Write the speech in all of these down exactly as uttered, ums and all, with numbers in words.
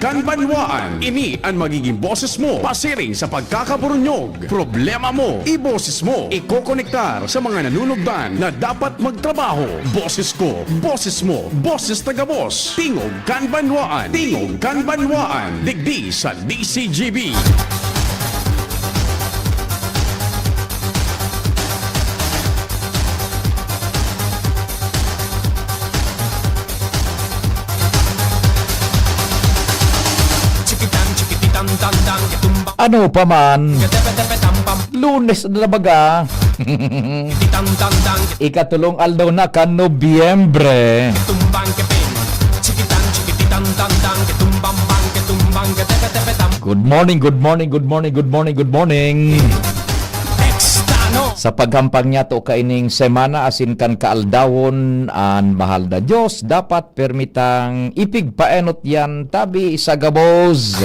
Kanbanwaan. Ini an magiging boses mo pasiring sa pagkakaburunyog. Problema mo, iboses mo. Ikokonektar sa mga nanunugdan na dapat magtrabaho. Boses ko, boses mo, boses na gabos. Tingog Kanbanwaan. Tingog Kanbanwaan. Digdi sa D C G B. Ano pa man, Lunes na baga. Ikatulong aldaw na kan Nobyembre. Good morning, good morning, good morning, good morning, good morning. Sa paghampang niyato kaining semana asin kan kaaldawon, an mahal na Dios dapat permitang ipigpaenot yan tabi sa gabos.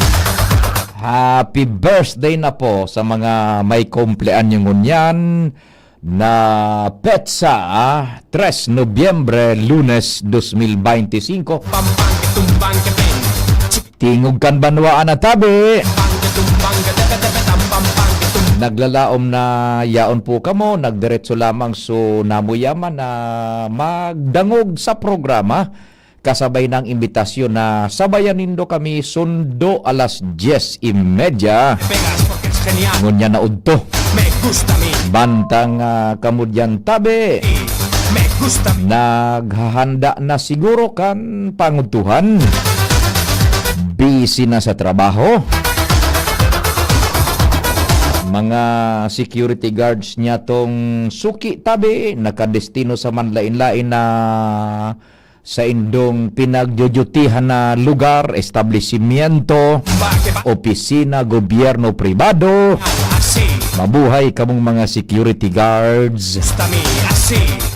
Happy birthday na po sa mga may kumpleanyo ngunyan na petsa, ah, tres Nobyembre, Lunes, dos mil beinti singko. Tingog Kanbanwaan na tabi. Naglalaom na yaon po kamo, nagdiretso lamang so namuyaman na magdangog sa programa. Kasabay ng imbitasyon na sabayan nindo kami sundo alas dyes y media. Ngunyan na udto. Bantang, ah, kamo diyan tabi. Naghahanda na siguro kan pangudtuhan. Busy na sa trabaho. Mga security guards niya tong suki tabi, nakadestino sa manlain-lain na saindong pinagdudutihan na lugar, establisimyento, opisina, gobyerno, pribado. Mabuhay kamong mga security guards.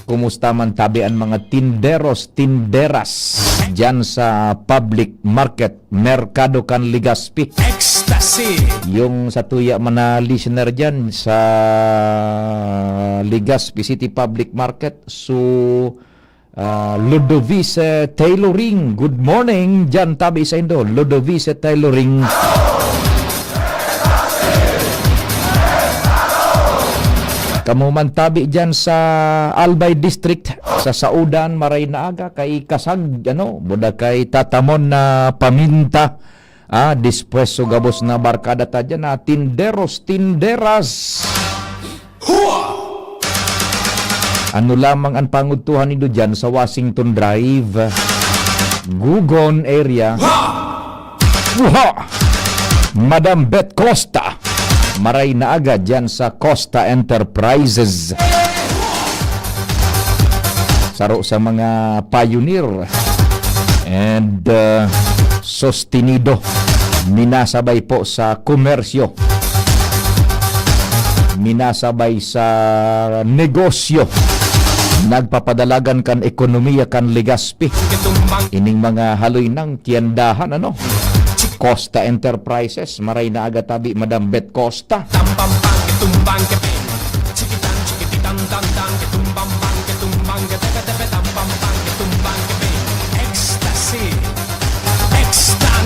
Kumusta man tabi an mga tinderos, tinderas diyan sa public market, merkado kan Legazpi? Yung sa tuya man na listener diyan sa Legazpi City Public Market, so Ah, Ludovice Tailoring, good morning. Diyan tabi saindo, Ludovice Tailoring. Kamo man tabi diyan sa Albay District, sa Saudan, maray na aga, kay kasag, ano, buda kay tatamon na paminta. Ah, dispuesto gabos na barkada ta diyan, ah, tinderos, tinderas. Ano lamang an pangudtuhan nindo diyan sa Washington Drive, Gugon area? Uha! Madam Beth Costa, maray na aga diyan sa Costa Enterprises. Saro sa mga pioneer and, uh, sostenido, minasabay po sa komersyo, minasabay sa negosyo, nagpapadalagan kan ekonomiya kan Legazpi. Ining mga haloy ng tiyandahan, ano? Costa Enterprises, maray na aga tabi, Madam Beth Costa.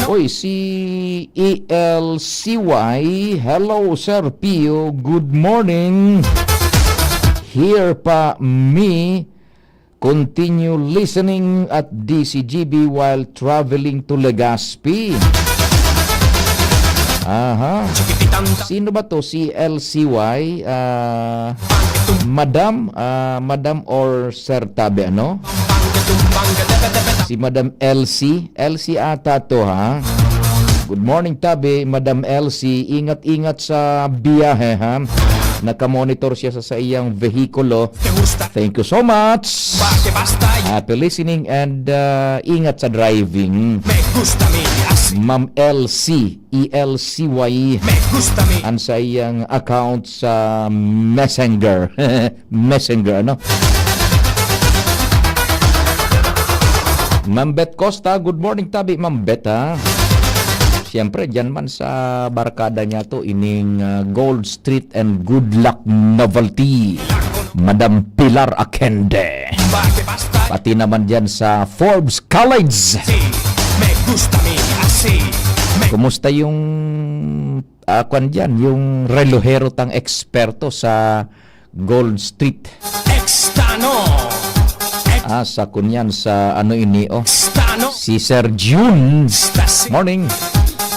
Oy, si E L C Y, hello, Sir Pio, good morning. Here pa mi, continue listening at D C G B while traveling to Legazpi. Aha. Sino ba to? Si L C Y? Ah, Madam? Ah, Madam or Sir Tabi, ano? Si Madam L C? L C ata to, ha? Good morning, Tabi, Madam L C. Ingat-ingat sa biyahe, ha? Nakamonitor siya sa saiyang vehikulo. Thank you so much. Happy listening and, uh, ingat sa driving. Ma'am L C, E L C Y. An saiyang account sa Messenger. Messenger, ano? Ma'am Beth Costa, good morning, tabi, Ma'am Beth, ha? Siyempre, dyan man sa barkada niya to, ining, ah, Gold Street and Good Luck Novelty, Madam Pilar Akende. Pati naman dyan sa Forbes College. Me gusta mi así. Kumusta yung, ah, kwan dyan, yung relohero tang eksperto sa Gold Street? Extano. Ah, sa kunyan, sa ano ini, oh. Extano. Si Sir Jun. Ecstasy. Morning.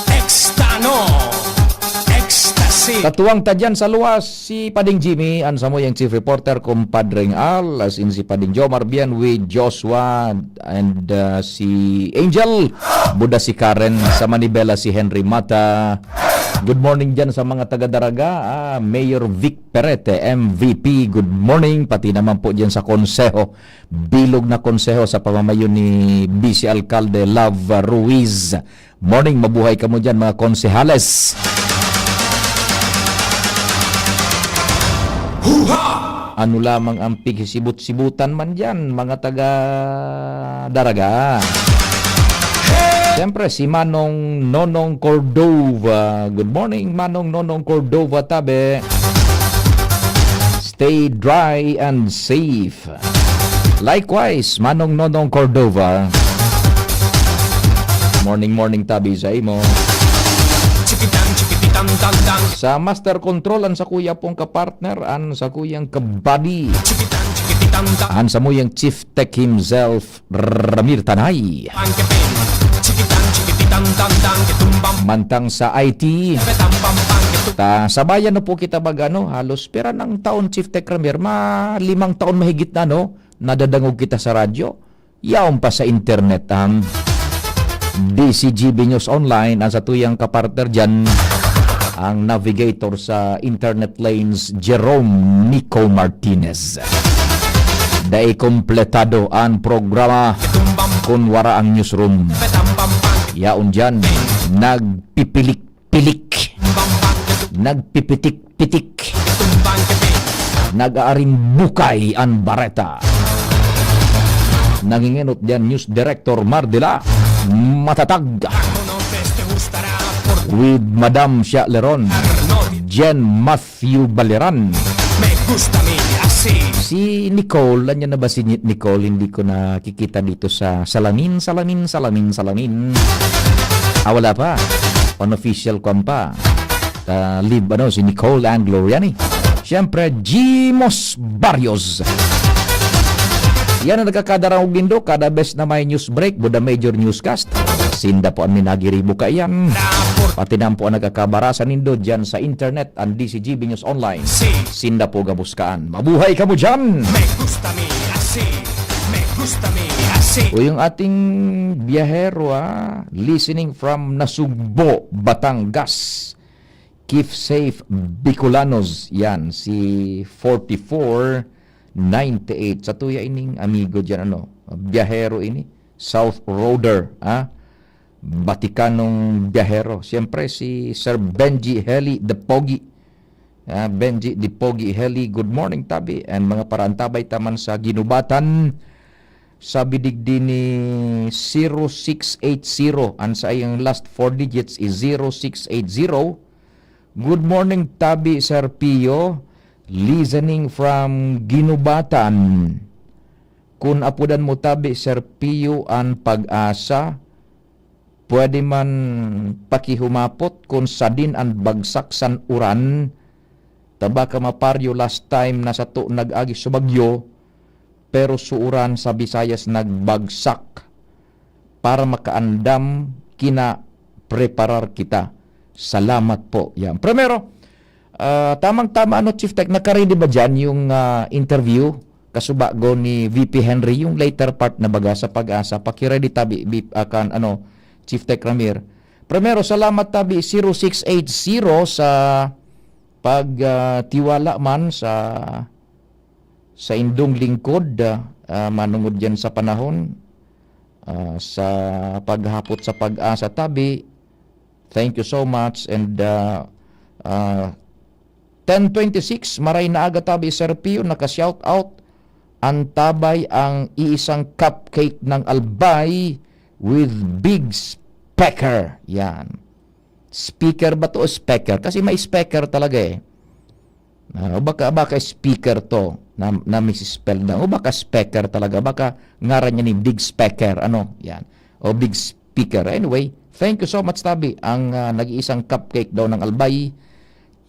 Extano. Ecstasy. Katuwang ta dyan sa luwas, si Pading Jimmy, ang samuyang chief reporter, Kumpadring Al, as in si Pading Jomar Bien with Joshua and, uh, si Angel, Buda si Karen, sa Manibela si Henry Mata. Good morning dyan sa mga taga-Daraga, ah, Mayor Vic Perete, M V P, good morning. Pati naman po dyan sa Konseho, bilog na konseho sa pamamayo ni Vice Alcalde Love Ruiz. Morning, mabuhay kamo dyan, mga konsehales. Huha! Ano lamang ang pigsibot-sibutan man dyan, mga taga Daraga? Siyempre, si Manong Nonong Cordova. Good morning, Manong Nonong Cordova, tabi. Stay dry and safe. Likewise, Manong Nonong Cordova. Morning, morning, tabi sa imo. Chikitan, chikipitan, tan, tan. Sa Master Control, ang sakuya pong kapartner, ang sakuyang kabady. Chikitan, chikipitan, tan. Ang samuyang Chief Tech himself, Ramir Tanay. Pangkepin. Chikitan, chikipitan, tan, tan, ketumbang. Mantang sa I T, Betang, pang, pang, ketum- ta, sabayan na po kita mag, ano, halos pira ng taon, Chief Tech Ramir, ma, limang taon mahigit na, no? Nadadangog kita sa radyo. Yaon pa sa internet, ang D C G B News Online, ang satuyang kapartner dyan, ang navigator sa internet lanes, Jerome Nico Martinez. Dai kompletado ang programa kun wara ang newsroom. Yaon dyan, nagpipilik-pilik, nagpipitik-pitik, nag-aaring bukay an bareta. Nangingenot diyan, News Director Mardila Matatag. With Madam Shia Leron, Jen Matthew Baleran. Si Nicole, nandiyan na ba si Ni-, Nicole? Hindi ko nakikita dito sa salamin, salamin, salamin, salamin. Ah, wala pa. Unofficial kwan pa. Ah, live, ano, si Nicole Ann Gloriani. Siyempre, Jimos Barrios. Yan ang nagkakadarangog nindo kada bes na may news break, buda major newscast. Sinda po ang minagiribo kaiyan. Pati na po ang nagkakabarasan nindo dyan sa internet, ang D C G B News Online. Sinda po gabos kaan. Mabuhay kamo dyan! Me gusta mi así. Me gusta mi así. O, yung ating biyahero, ah, listening from Nasugbo, Batangas. Keep safe, Bicolanos. Yan, si forty-four ninety-eight. Sa tuya ining amigo dyan, ano, biyahero ini. South Roader, ha? Batikanong biyahero. Siyempre, si Sir Benji Heli de Pogi. Ah, Benji de Pogi Heli, good morning, tabi. And mga paraantabay taman sa Ginubatan. Sabi digdi ni zero six eight zero. Ang sa iyang last four digits is zero six eight zero. Good morning, tabi, Sir Pio. Listening from Ginubatan. Kun apodan mo tabi, Sir Pio, an Pag-asa, pwede man pakihumapot kun sadin an bagsak san uran. Ta baka maparyo last time na sato nag-agi sa bagyo, pero sa uran sa Visayas nagbagsak. Para makaandam, kinapreparar kita. Salamat po. Yan. Primero, ah, tamang-tama, ano, Chief Tech, naka-ready ba dyan yung, ah, interview? Kasubago ni V P Henry, yung later part na baga sa Pag-asa. Paki-ready tabi, V-, ah, kan, ano, Chief Tech Ramir. Primero, salamat tabi, zero six eight zero sa pag, ah, tiwala man sa, sa indong lingkod, ah, ah, manungod yan sa panahon, ah, sa paghapot sa Pag-asa tabi. Thank you so much. And, ah, ah, ten twenty-six, maray na aga tabi, Sir Pio, naka-shout out. Antabay ang iisang cupcake ng Albay with big speaker. Yan. Speaker ba to o speaker? Kasi may speaker talaga eh. Ah, o baka, baka speaker to na, na misispell na. O baka speaker talaga. Baka ngaran niya ni Big Speaker. Ano? Yan. O Big Speaker. Anyway, Thank you so much, Tabi. Ang, ah, nag-iisang cupcake daw ng Albay,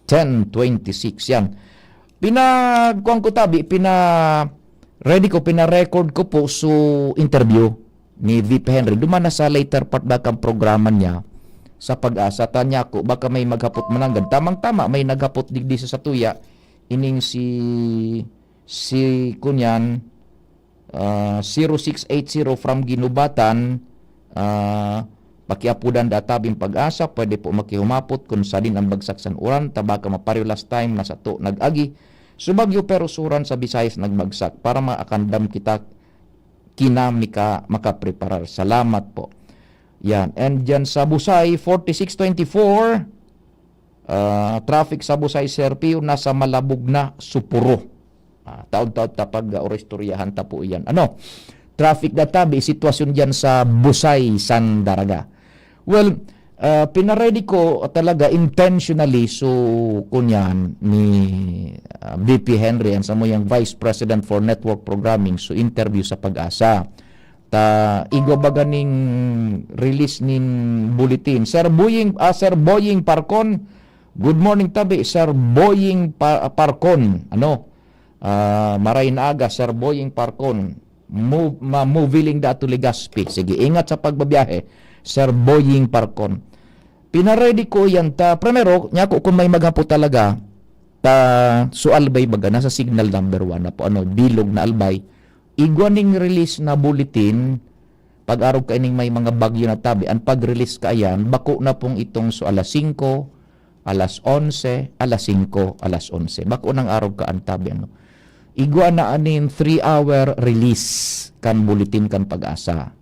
ten twenty-six yan. Pinagkuhan ko, Tabi, pina-, ready ko, pina-record ko po su interview ni V P Henry. Duman na sa later part na kang programa niya sa Pag-asa. Tanya ko, baka may maghapot mananggad. Tamang-tama, may naghapot digdi sa satuya. Ining si, si kunyan, ah, zero six eight zero from Ginubatan, ah, pakiapudan da Tabing Pag-asa, pwede po makihumapot kun sadin ang bagsak san uran, ta baka mapareho last time na sato nag-agi. Subagyo pero suran sa Visayas nagbagsak para maakandam kita kina mika-, makapreparar. Salamat po. Yan. And dyan sa Busay, forty-six twenty-four, ah, traffic sa Busay, Sir Pio, nasa Malabog na, Supuro. Ah, taod-taod ta pag, ah, oristoryahan ta po iyan. Ano? Traffic da Tabi, sitwasyon dyan sa Busay, Sandaraga. Well, ah, pinaready ko talaga intentionally, so, kunyan, ni, ah, V P Henry, ang samuyang Vice President for Network Programming, so interview sa Pag-asa. Ta igwa ba ganing release nin bulletin? Sir Boying, ah, Sir Boying Parcon, good morning, Tabi. Sir Boying Pa-, Parcon, ano? Ah, maray na aga, Sir Boying Parcon. Mo-, ma-, Moviling da to Legazpi. Sige, ingat sa pagbabiyahe, Sir Boying Parcon. Pinaready ko yan ta. Primero, niya ko kung may maghapot talaga, ta, so Albay baga, nasa signal number one na po, ano, bilog na Albay. Igwa ning release na bulletin, pag-arog kaining may mga bagyo na Tabi, ang pag-release kaiyan, bako na pong itong so alas singko, alas onse, alas singko, alas onse. Bako nang arog ka ang Tabi, ano. Igwa na aning three-hour release kan bulletin kan Pag-asa.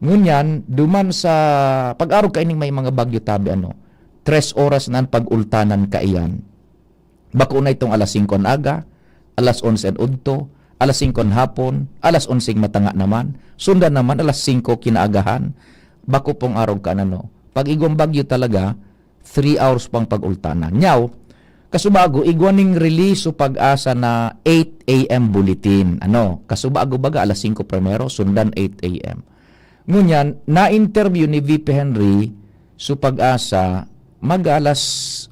Ngunyan, duman sa pag-arog kaining may mga bagyo Tabi, ano, tres oras na ang pag-ultanan kaiyan. Bako na itong alas singko an aga, alas onse an udto, alas singko an hapon, alas onseng matanga naman, sundan naman alas singko kinaagahan. Bako pong arog kan ano. Pag igwang bagyo talaga, three hours pang pag-ultanan. Nyaw, kasubago, igwa ning release so Pag-asa na eight A M bulletin. Ano, kasubago baga alas singko primero, sundan eight A M. Ngunyan, na-interview ni V P Henry so Pag-asa mag alas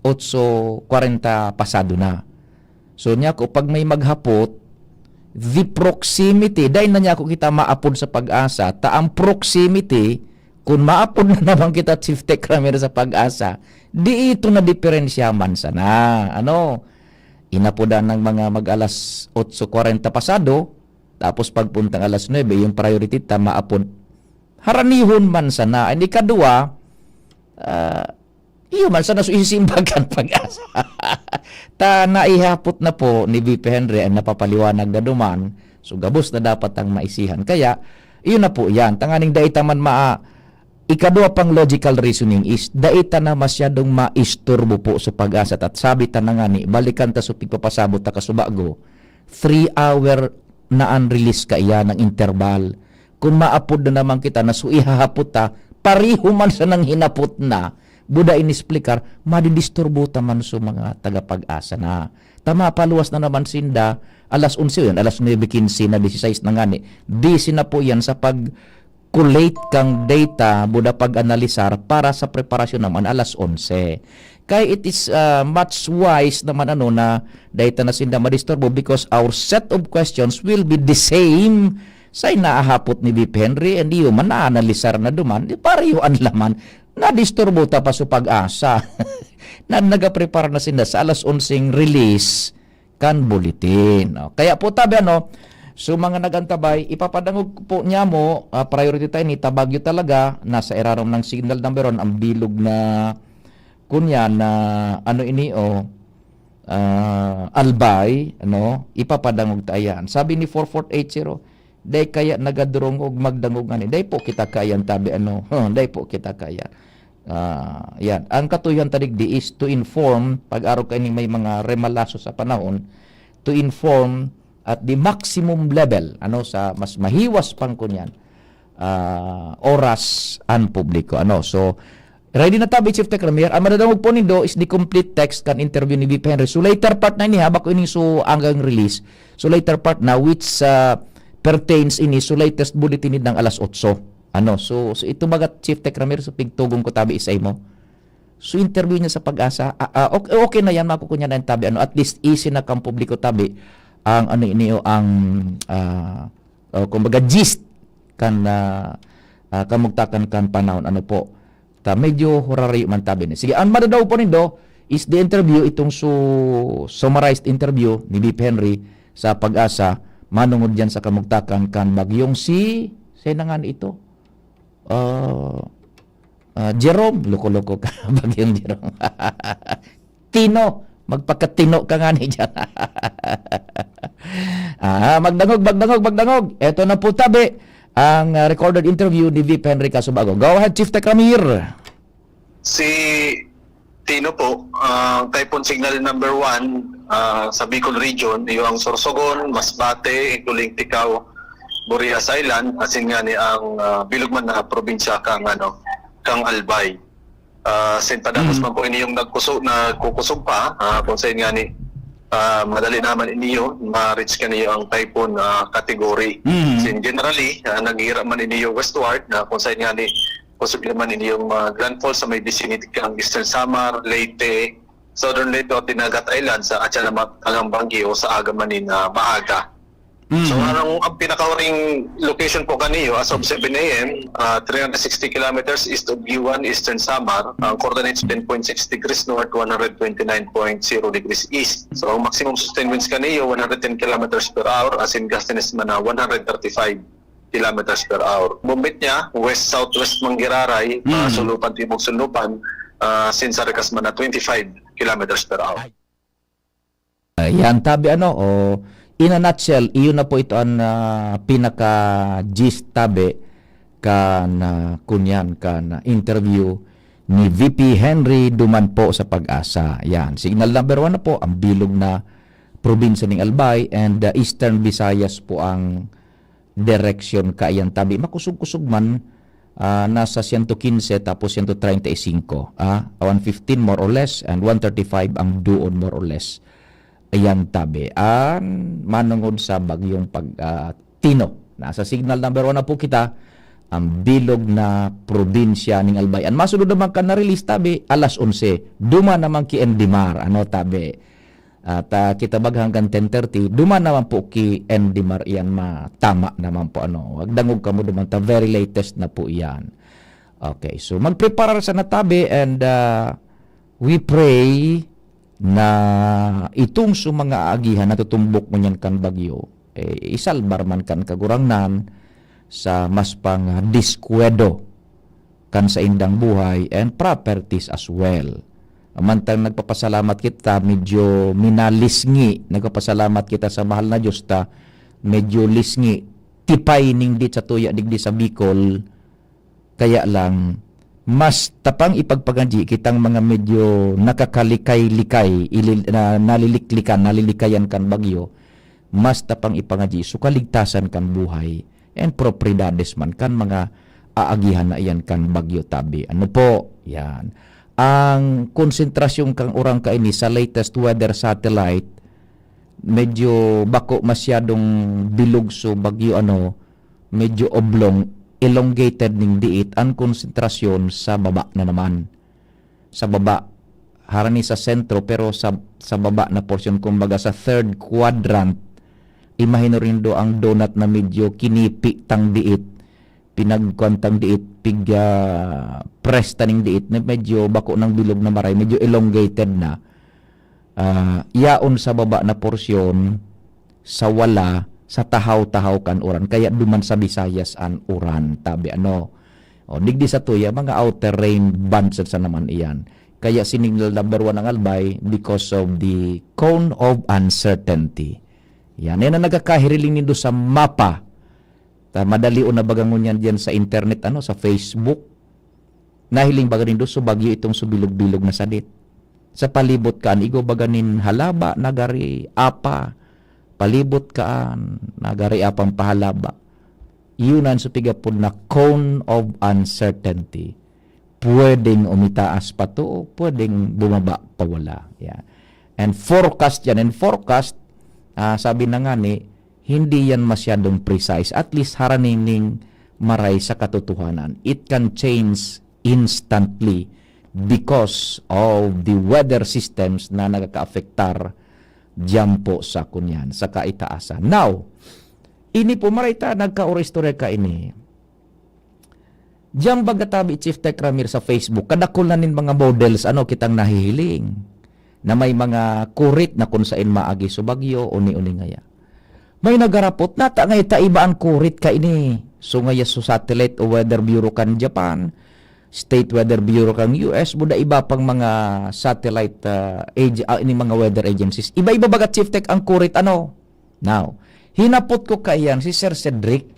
otso kwarenta pasado na. So, niya ko, pag may maghapot, the proximity, dahil na niya ko kita maapod sa Pag-asa, ta ang proximity, kung maapod na naman kita, Chief Tech Ramiro, sa Pag-asa, di ito na diferensya man sana. Ano? Inapodan ng mga mag alas otso kwarenta pasado, tapos pagpuntang alas nuebe, yung priority ta maapod. Haranihon man sana. And ikadua, ah, iyo man sana, so isimbagan Pag-asa. Ta naihapot na po ni V P Henry ang napapaliwanag na duman. So, gabos na dapat ang maisihan. Kaya, iyon na po yan. Tanganing dai ta man ma-, ikadua pang logical reasoning is, dai ta na masyadong maisturbo po sa Pag-asa. At sabi ta na nga ni, balikan ta so pigpapasabot ta kasubago, three hour na ang release kaiyan, ang interval. Kung maapod na naman kita na so ihahapot ta, pareho man sa nang hinapot na, buda inisplekar, madidisturbo ta man so mga taga-Pag-asa na. Ta mapaluwas na naman sinda, alas onse yan, alas nuebe quince na, dieciséis na ngani. Busy na po yan sa pag-collate kang data, buda pag-analisar para sa preparasyon naman alas onse. Kaya it is, ah, much wise naman, ano, na dai ta na sinda madisturbo because our set of questions will be the same sa inahapot ni V P Henry and iyo man naanalisar na duman, di pareho ang laman. Nadisturbo ta pa sa Pag-asa na nagaprepara na sinda sa alas onseng release kan bulletin. O, kaya po tabi, ano, so mga nagantabay, ipapadangog po niya mo, ah, priority tayo ni Tabagyo talaga, nasa irarom ng signal number one, ang bilog na, kunya na, ano ini, o, ah, Albay, ano, ipapadangog ta yan. Sabi ni four four eight zero, "Dai kaya nagadurungog magdangog ngani." Dai po kita kaya, tabi, ano, dai po kita kaya. Ah, yan. Ang katuyohan ta digdi is to inform, pag-arog kaining may mga remalaso sa panahon, to inform at the maximum level, ano, sa mas mahiwas pang kunyan, ah, oras ang publiko. Ano, so, ready na tabi, Chief Tech Ramier. Ang madadangog po nindo is the complete text kan interview ni V P Henry. So, later part na ini, ha, bako ining so anggang release. So, later part na, which, ah, pertains ini, so latest bulletin nindang alas otso. Ano, so, so ito baga, Chief Tech Ramir, so pigtugon ko tabi isay mo. So interview niya sa PAGASA, ah, ah, okay, okay na yan, makukunya na yan tabi. Ano, at least easy na kang publiko tabi ang ano ini o ang, ah, oh, kumbaga gist kan, ah, ah, kamugtakan kan panahon. Ano po? Ta medyo hurarayo man tabi ni. Sige, ang madadaw po nindo is the interview, itong su-, summarized interview ni V P Henry sa PAGASA manungod diyan sa kamugtakan kan bagyong si, sino nga ni ito? Ah, ah, Jerome, loko-loko ka, bagyong Jerome. Tino, magpakatino ka nga ni diyan. Ah, magdangog, magdangog, magdangog. Eto na po tabi ang, ah, recorded interview ni V P Henry Casubago. Go ahead, Chief Tech Ramir. Si Tino po, ah, typhoon signal number one, ah, sa Bicol region, iyo ang Sorsogon, Masbate, including Ticao, Burias Island, asin nga ni ang, ah, bilog man na probinsya kang, ano, kang Albay. Ah, sin padagos Hmm. man po ini yung nagkuso-, nagkukusog pa, ah, kung saan nga ni, ah, madali naman iniyo ma-reach kaniyo ang typhoon, ah, category. Hmm. Sin generally, ah, naghihirap man iniyo westward, na kung saan nga ni kusog naman ini yung mga landfall sa may vicinity kang Eastern Samar, Leyte, Southern Leyte o Dinagat Island sa atyan naman ang bagyo sa aga man ni na maaga. So, Mm. ang, ang pinakahuring location po kaniyo as of seven a m, ah, three hundred sixty kilometers east of Guiuan, Eastern Samar. Ang coordinates, ten point six degrees north, one hundred twenty-nine point zero degrees east. So, ang maximum sustained winds kaniyo, one hundred ten kilometers per hour, as in gustiness man na one hundred thirty-five kilometers per hour. Bumbit niya, west-southwest man giraray, ah, Mm. sulupan, timog-sulupan, ah, sin sarikas man na twenty-five kilometers per hour. Ay. Ah, yan, tabi, ano, o, in a nutshell, iyon na po ito ang, ah, pinaka-gist, tabi, kan, ah, kunyan, kan, ah, interview ni V P Henry duman po sa PAGASA. Yan, signal number one na po, ang bilog na probinsya ning Albay, and, ah, Eastern Visayas po ang direksyon kaiyan, tabi. Makusog-kusog man, ah, nasa siyento kinse tapos siyento treinta y cinco, ah, one fifteen more or less and one thirty-five ang duon more or less. Ayan, tabi. An manungod sa bagyong pag, ah, Tino. Nasa signal number one na po kita. Ang bilog na probinsya ning Albay. An masunod naman kan na-release, tabi, alas onse. Duman naman ki N D M A R. Ano, tabi? At, ah, kita baga hanggang ten thirty, duman naman po ki N D M A R iyan, matama naman po, ano. Wag dangog kamo duman, ta very latest na po iyan. Okay, so magpreparar sa natabi and, ah, we pray na itong sa mga aagihan na tutumbok ngunyan kan bagyo, eh, isalbar man kan Kagurangnan sa mas pang, ah, diskwedo kan saindang buhay and properties as well. Mantang nagpapasalamat kita, medyo minalisngi. Nagpapasalamat kita sa mahal na Diyos ta, medyo lisngi. Tipay ning di sa tuya digdi sa Bicol. Kaya lang, mas tapang ipagpangadyi kitang mga medyo nakakalikay-likay, ili-, na, naliliklikan, nalilikayan kan bagyo, mas tapang ipangadyi so kaligtasan kan buhay and propriedades man kan mga aagihan na iyan kan bagyo, tabi. Ano po? Yan. Ang konsentrasyon kan uran kaini sa latest weather satellite, medyo bako masyadong bilog so bagyo, ano, medyo oblong, elongated ning diit, ang konsentrasyon sa baba na naman. Sa baba, harani sa sentro, pero sa, sa baba na porsyon, kumbaga sa third quadrant, imahino nindo ang donut na medyo kinipi tang diit, pinagkuan tang diit, pig, ah, press ta ning diit, na medyo bako nang bilog na maray, medyo elongated na. Ah, yaon sa baba na porsyon, sa wala, sa tahaw-tahaw kan uran. Kaya duman sa Visayas an uran, tabi, ano. O, digdi sa tuya, mga outer rain bands sa naman iyan. Kaya signal number one ang Albay because of the cone of uncertainty. Yan. Yan ang nagkakahiriling nindo sa mapa. Ta, madali o nabaga ngunyan diyan sa internet, ano, sa Facebook. Nahiling baga nindo, so bagyo itong subilog-bilog na sadit. Sa palibot kan, igwa baga nin Halaba, Nagari, Apa. Palibot kan, Nagari, Apang pahalaba. Yun ang supigapod na cone of uncertainty. Pwedeng umitaas pa to, pwedeng bumaba pa wala. Yeah. And forecast yan. And forecast, ah, sabi na nga ni, hindi yan masyadong precise. At least, haraning ning maray sa katotohanan. It can change instantly because of the weather systems na nagkakaapektar diyan po sa kunyan, sa kaitaasan. Now, ini po, maray ta nagkaoro-istorya kaini. Diyan baga tabi, Chief Tech Ramir, sa Facebook, kadakul na nin mga models, ano, kitang nahihiling, na may mga kurit na kung sain maagi so bagyo, uni-uni ngaya. May nagarapot, nata nga ita iba an kurit kaini. So, ngaya so satellite o weather bureau kan Japan, State Weather Bureau kan U S, buda iba pang mga satellite, ah, ag-, ah, ini mga weather agencies. Iba-iba baga, Chief Tech, ang kurit, ano? Now, hinapot ko kaiyan si Sir Cedric.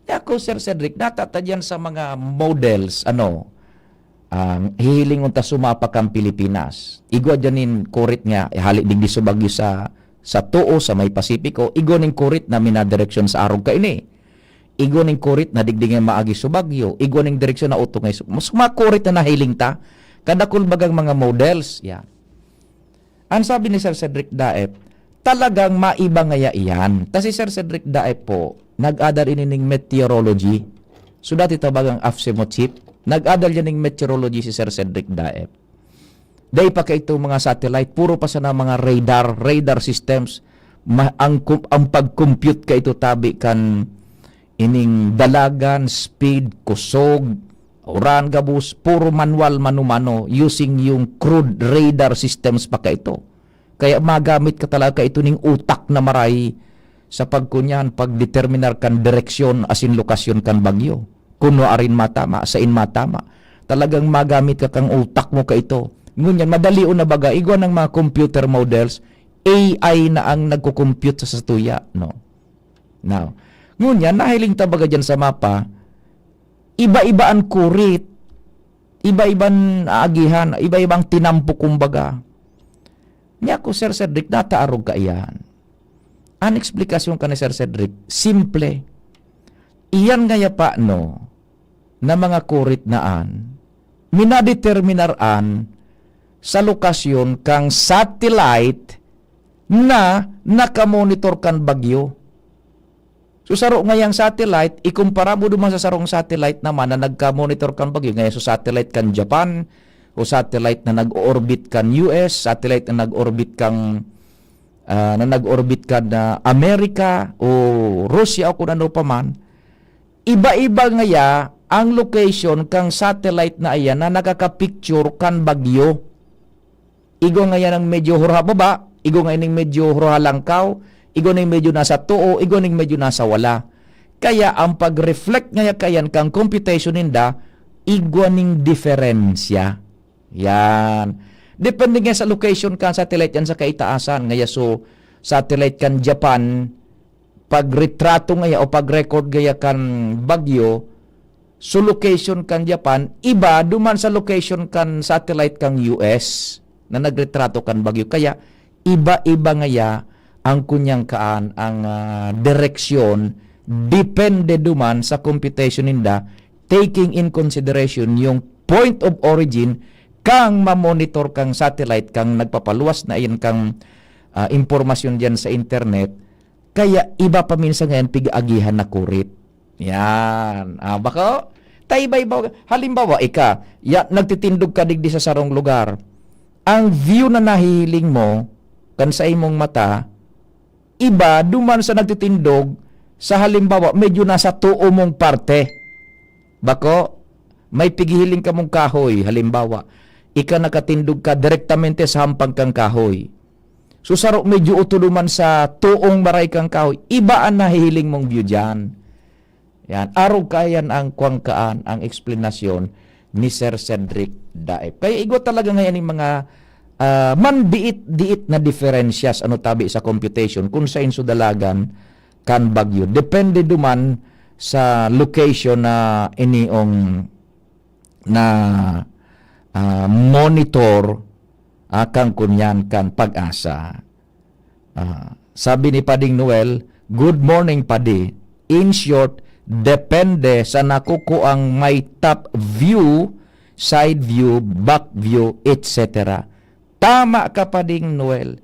Ako, Sir Cedric, nata ta diyan sa mga models, ano, ang hihilingon ta sumapa kan Pilipinas. Igwa diyan nin kurit nga, eh, hali digdi sa bagyo sa, sa Too, sa may Pasipiko, igwa nin kurit na minadireksyon sa arog kaini. Igwa nin kurit na digdi nga maagi sa bagyo. Igwa nin direksyon na utong ngay su-, mas mga kurit na nahiling ta. Kadakul bagang mga models, yan. Ang sabi ni Sir Cedric Daep, talagang maiba ngaya iyan. Ta si Sir Cedric Daep po, nag-adal ini ning meteorology. So, dati tabagang AFSEMO chief, nag-adal yan ning meteorology si Sir Cedric Daep. Dai pa kaito mga satellite, puro pa sana mga radar, radar systems. Ma-, ang kum-, ang pag-compute kaito tabi kan ining dalagan, speed, kusog, uran, gabos, puro manual, mano-mano, using yung crude radar systems pa kaito. Kaya magamit ka talaga kaito ning utak na maray sa pagkunyan, pagdeterminar kan direksyon asin lokasyon kan bagyo. Kuno arin matama, sain matama. Talagang magamit ka kang utak mo kaito. Ngunyan, madali o na baga, igwa ng mga computer models, A I na ang nagko-compute sa satuya, no? Now, ngunyan, nahiling ta baga diyan sa mapa, iba-iba an kurit, iba-iban aagihan, iba-ibang tinampo, kumbaga. Niya ko, Sir Cedric, nataarog kaiyan. An eksplikasyon ka ni Sir Cedric, simple. Iyan ngaya pa, no, na mga kurit na an, minadeterminar an sa lokasyon kang satellite na nakamonitor kan bagyo. So, saro ngayang satellite, ikumpara mo duman sa sarong satellite naman na nagka-monitor kan bagyo. Ngayon, so satellite kan Japan, o satellite na nag-orbit kan U S, satellite na nag-orbit kan, ah, na nag-orbit kan, ah, Amerika o Russia o kung ano pa man, iba-iba ngaya ang location kang satellite na iyan na nakaka-picture kan bagyo. Igwa ngayan ang medyo hurha baba, igwa ngayan ang medyo hurha langkaw, igwa na yung medyo nasa tuo, igwa na yung medyo nasa wala. Kaya ang pag-reflect ngaya kayan kang computation ninda, igwa ning diferensya. Yan. Depende nga sa location kan satellite yan sa kaitaasan. Ngaya so, satellite kan Japan, pagretrato ngaya o pag-record ngaya kan bagyo, so location kan Japan, iba duman sa location kan satellite kan U S na nagretrato kan bagyo. Kaya iba-iba ngaya ang kunyang kaan, ang, ah, direksyon, depende duman sa computation ninda, taking in consideration yung point of origin kang mamonitor kang satellite, kang nagpapaluwas na iyan kang, ah, impormasyon diyan sa internet. Kaya iba pa minsan ngayon pig-agihan na kurit. Yan. Ah, bako? Ta iba-iba. Halimbawa, ika, ya, nagtitindog ka digdi sa sarong lugar. Ang view na nahihiling mo, kan sa imong mata, iba duman sa nagtitindog sa, halimbawa, medyo nasa tuo mong parte. Bako, may pighihiling ka mong kahoy, halimbawa, ika nakatindog ka direktamente sa hampang kang kahoy. So, saro medyo uto duman sa tuong maray kang kahoy. Iba an nahihiling mong view diyan. Yan. Arog kaiyan ang kwangkaan, ang eksplanasyon ni Sir Cedric Daep. Kaya igwa talaga ngayon yung mga, ah, mandiit-diit na diferensyas, ano, tabi sa computation, kung sa insudalagan kan bagyo. Depende duman sa location na iniong na, ah, monitor, ah, kan kunyan kan Pag-asa. Ah, sabi ni Pading Noel, "Good morning, Padi. In short, depende sa nakukuang may top view, side view, back view, et cetera." Tama ka, Pading Noel.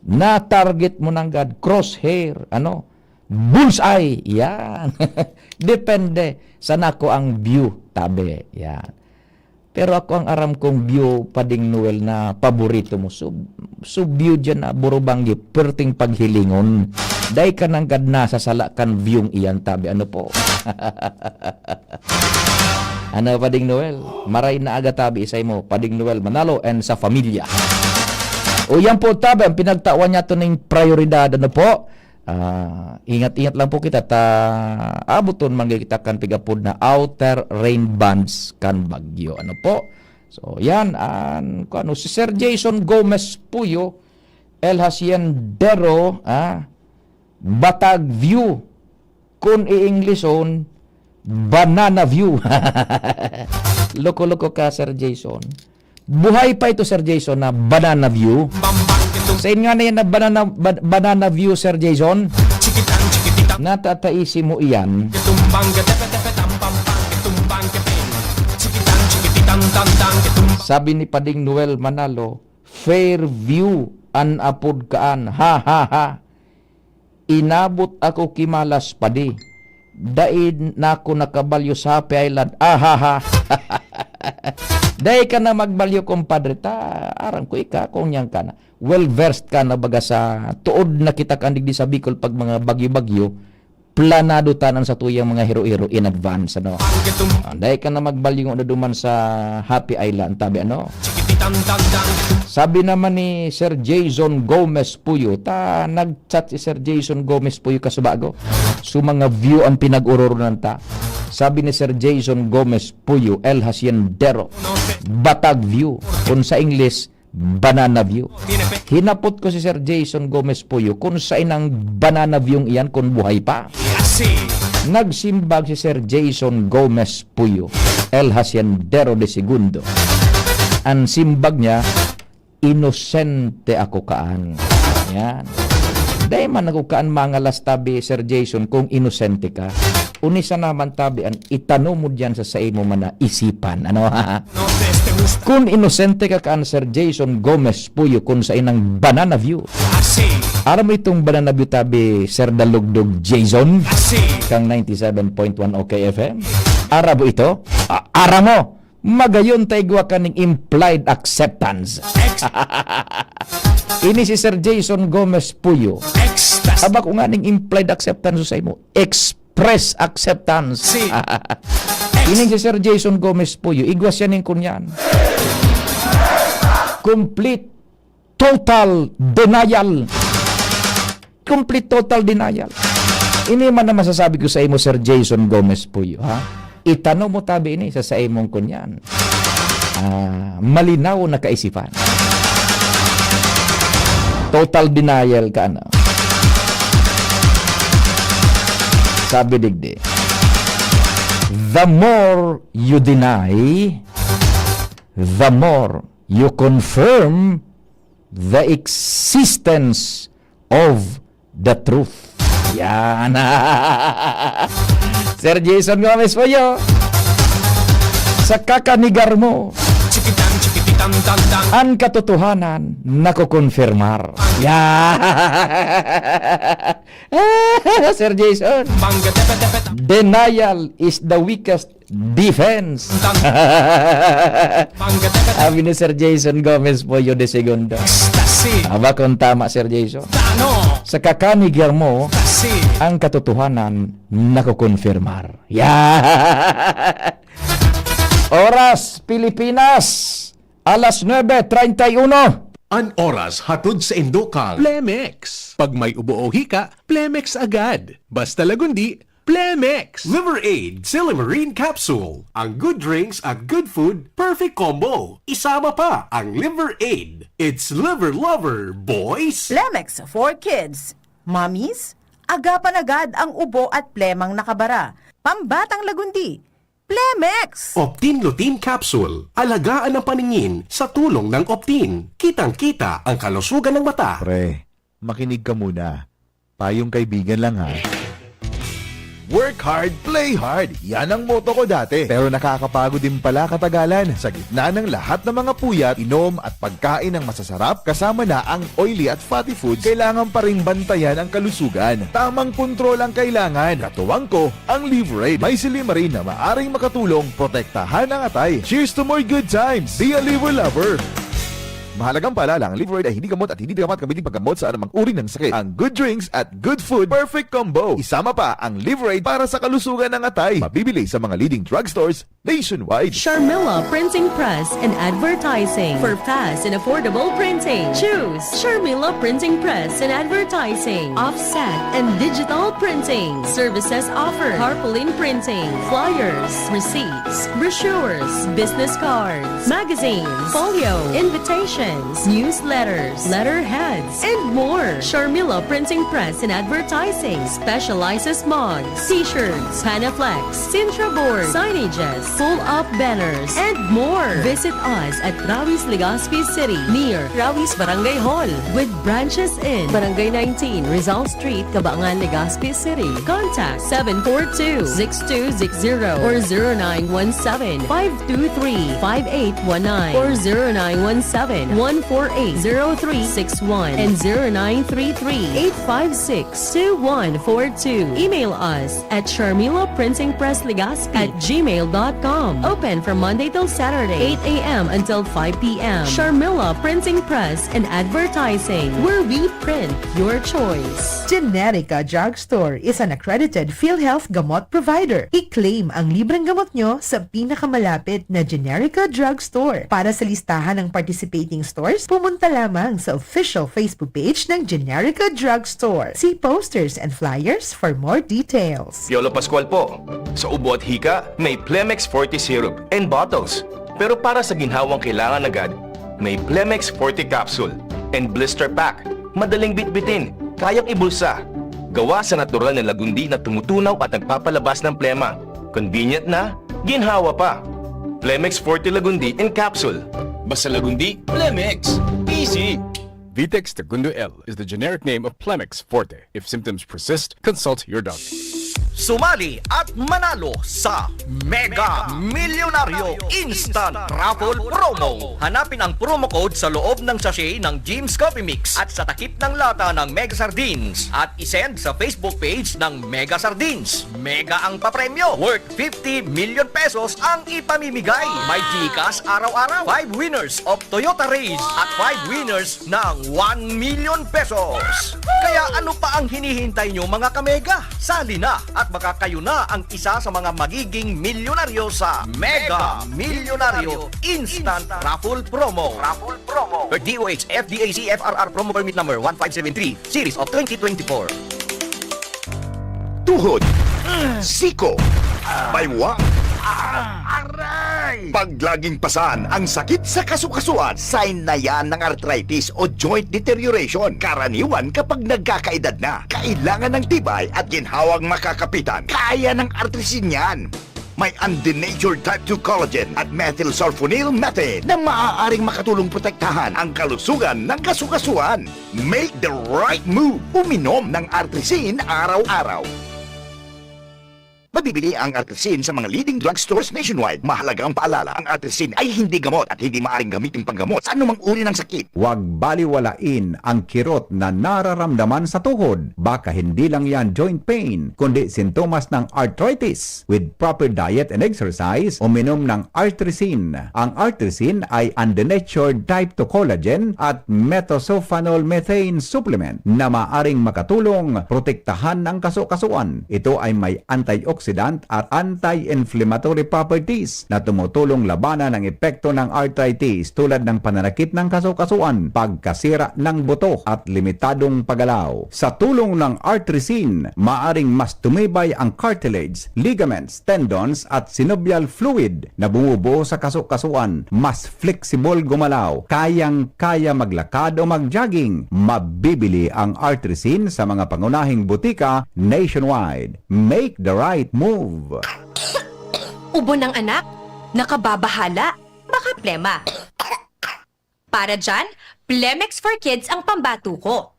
Na-target mo nanggad, crosshair, ano? Bullseye! Yan. Depende sa nako ang view, tabi. Yan. Pero ako ang aram kong view, Pading Noel, na paborito mo. So, so view dyan na burubanggi, perting paghilingon. Dai ka nanggad na sa sala kan view iyan, tabi. Ano po? Ano, Pading Noel? Maray na aga tabi isay mo, Pading Noel Manalo and sa pamilya. O yan po, tabi, ang pinagtawan niya to ning prioridad. Ano po? Ah, ingat-ingat lang po kita ta abuton man kita kan pigapod na outer rain bands kan bagyo. Ano po? So, yan. An, kung ano, si Sir Jason Gomez Puyo, El Haciendero, ah, Batag View. Kung i-Englishon, Banana View. Loko-loko ka, Sir Jason. Buhay pa ito, Sir Jason, na Banana View. Sa inyo nga na yan na Banana, Ba-, Banana View, Sir Jason? Natataisi mo iyan. Sabi ni Pading Noel Manalo, Fairview an apod kaan. Ha, ha, ha. Inabot ako ki Malas, padi. Dai na ako nakabalyo sa Happy Island. Ahaha! Dai ka na magbalyo, kompadre, ta aram ko ika, kung yan ka na. Well versed ka na baga sa tuod na kita kan digdi sa Bicol pag mga bagyo-bagyo, planado tanan sa tuyang mga hero-hero in advance, ano? Ah, dai ka na magbalyo na duman sa Happy Island, tabi, ano? Sabi naman ni Sir Jason Gomez Puyo, ta nag-chat si Sir Jason Gomez Puyo kasubago. So, mga view ang pinag-ororonan ta. Sabi ni Sir Jason Gomez Puyo, El Haciendero, Batag View. Kung sa English, Banana View. Hinapot ko si Sir Jason Gomez Puyo kung sain ang Banana View iyan kung buhay pa. Nagsimbag si Sir Jason Gomez Puyo, El Haciendero de Segundo. Ang simbag niya, "Inosente ako kaan." Yan. Dai man ako kaan mangalas tabi, Sir Jason, kung inosente ka. Unisa naman tabi an itano mo diyan sa saimo man na isipan. Ano, ha? Kung inosente ka kaan, Sir Jason Gomez Puyo, kung sa inang Banana View. Aram mo itong Banana View tabi, Sir Dalugdog Jason? Kang ninety-seven point one O K F M? Aram mo ito? Ah, aram mo! Magayon ta igwa kaning implied acceptance. Ini si Sir Jason Gomez Puyo. Aba, kung aning implied acceptance sa imo, express acceptance. Ini si Sir Jason Gomez Puyo. Igwa siya ning kunyan. Complete total denial. Complete total denial. Ini man ang masasabi ko sa imo, Sir Jason Gomez Puyo, ha? Itano mo tabi ini sa saimong kunyan. Ah, malinaw na kaisipan. Total denial ka, ano? Sabi digdi, "The more you deny, the more you confirm the existence of the truth." Yan. Sir Jason Gomez Puyo, sa kakanigar mo, an katotohanan nakokonfirmar. Yan. Sir Jason, denial is the weakest defense. Sabi ni Sir Jason Gomez Puyo de Segundo. Aba, kung tama, Sir Jason. Sa kakanigar mo, ang katotohanan nakokonfirmar. Yeah! Oras, Pilipinas, alas nuebe treinta y uno. An oras hatod sa indo kang Plemex. Pag may ubo o hika, Plemex agad. Basta Lagundi, Plemex! Liver Aid, Silymarin Capsule. Ang good drinks at good food, perfect combo. Isama pa ang Liver Aid. It's Liver Lover, boys! Plemex for kids. Mommies, agapan agad ang ubo at plemang nakabara. Pambatang Lagundi, Plemex! Optin Lutein Capsule. Alagaan ang paningin sa tulong ng Optin. Kitang-kita ang kalusugan ng mata. Pre, makinig ka muna. Payong kaibigan lang, ha. Work hard, play hard. Yan ang motto ko dati. Pero nakakapagod din pala katagalan. Sa gitna ng lahat ng mga puyat, inom at pagkain ng masasarap, kasama na ang oily at fatty foods, kailangan pa ring bantayan ang kalusugan. Tamang kontrol ang kailangan. Katuwang ko, ang Liverade. May silymarin na maaring makatulong protektahan ang atay. Cheers to more good times! Be a Liver Lover! Mahalagang paalala, ang Liverade ay hindi gamot at hindi dapat gamitin paggamot sa anumang uri ng sakit. Ang good drinks at good food, perfect combo. Isama pa ang Liverade para sa kalusugan ng atay. Mabibili sa mga leading drugstores nationwide. Sharmila Printing Press and Advertising. For fast and affordable printing, choose Sharmila Printing Press and Advertising. Offset and digital printing. Services offered: tarpaulin printing, flyers, receipts, brochures, business cards, magazines, folio, invitations, newsletters, letterheads, and more. Sharmila Printing Press and Advertising specializes mugs, t-shirts, Panaflex, Sintra board, signages, pull-up banners, and more. Visit us at Rawis, Legazpi City, near Rawis Barangay Hall, with branches in Barangay nineteen, Rizal Street, Cabangan, Legazpi City. Contact seven four two, six two six zero or zero nine one seven, five two three, five eight one nine or zero nine one seven, one four eight, zero three six one and zero nine three three, eight five six, two one four two. Email us at Sharmila Printing Press Legazpi at gmail dot com. Open from Monday till Saturday, eight a.m. until five p.m. Sharmila Printing Press and Advertising, where we print your choice. Generica Drugstore is an accredited PhilHealth gamot provider. I-claim ang libreng gamot nyo sa pinakamalapit na Generica Drugstore. Para sa listahan ng participating stores, pumunta lamang sa official Facebook page ng Generica Drugstore. See posters and flyers for more details. Piolo Pascual po. Sa ubo at hika, may Plemex Forte Syrup and bottles. Pero para sa ginhawang kailangan agad, may Plemex Forte Capsule and Blister Pack. Madaling bitbitin, kayang ibulsa. Gawa sa natural na lagundi na tumutunaw at nagpapalabas ng plema. Convenient na, ginhawa pa. Plemex Forte Lagundi in Capsule. Basta Lagundi, Plemex. Easy! Vitex Segundo L is the generic name of Plemex Forte. If symptoms persist, consult your doctor. Sumali at manalo sa Mega Milyonaryo Instant Raffle Promo. Hanapin ang promo code sa loob ng sachet ng Jim's Coffee Mix at sa takip ng lata ng Mega Sardines at isend sa Facebook page ng Mega Sardines. Mega ang papremyo, worth fifty million pesos ang ipamimigay. May GCash araw-araw, five winners of Toyota Raiz at five winners ng one million pesos. Kaya ano pa ang hinihintay nyo, mga kamega? Sali na at baka kayo na ang isa sa mga magiging milyonaryo sa Mega Milyonaryo Instant Raffle Promo. Raffle Promo. D O H F D A C F R R Promo Permit Number one five seven three, Series of twenty twenty-four. Tuhod, siko, baywang, aray! Paglaging pasan ang sakit sa kasukasuan, sign na yan ng arthritis o joint deterioration. Karaniwan kapag nagkakaedad na, kailangan ng tibay at ginhawang makakapitan. Kaya ng Artrisin yan. May undenatured type two collagen at methylsulfonyl methane na maaaring makatulong protektahan ang kalusugan ng kasukasuan. Make the right move. Uminom ng Artrisin araw-araw. Mabibili ang Artrisin sa mga leading drugstores nationwide. Mahalagang paalala, ang Artrisin ay hindi gamot at hindi maaring gamitin panggamot sa anumang uri ng sakit. Huwag baliwalain ang kirot na nararamdaman sa tuhod. Baka hindi lang yan joint pain, kundi sintomas ng arthritis. With proper diet and exercise, uminom ng Artrisin. Ang Artrisin ay undenatured type two collagen at methylsulfonyl methane supplement na maaring makatulong protektahan ang kasukasuan. Ito ay may antioxidant at anti-inflammatory properties na tumutulong labanan ang epekto ng arthritis tulad ng pananakit ng kasukasuan, pagkasira ng buto at limitadong paggalaw. Sa tulong ng Artrisin, maaring mas tumibay ang cartilage, ligaments, tendons at synovial fluid na bumubuo sa kasukasuan, mas flexible gumalaw, kayang-kaya maglakad o mag-jogging. Mabibili ang Artrisin sa mga pangunahing butika nationwide. Make the right move! Ubo ng anak? Nakababahala? Baka plema? Para dyan, Plemex for Kids ang pambatuko.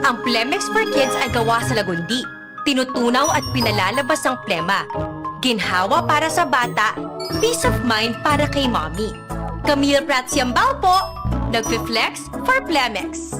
Ang Plemex for Kids ay gawa sa lagundi. Tinutunaw at pinalalabas ang plema. Ginhawa para sa bata, peace of mind para kay mommy. Camille Prats Yambao po, nagfe-flex for Plemex.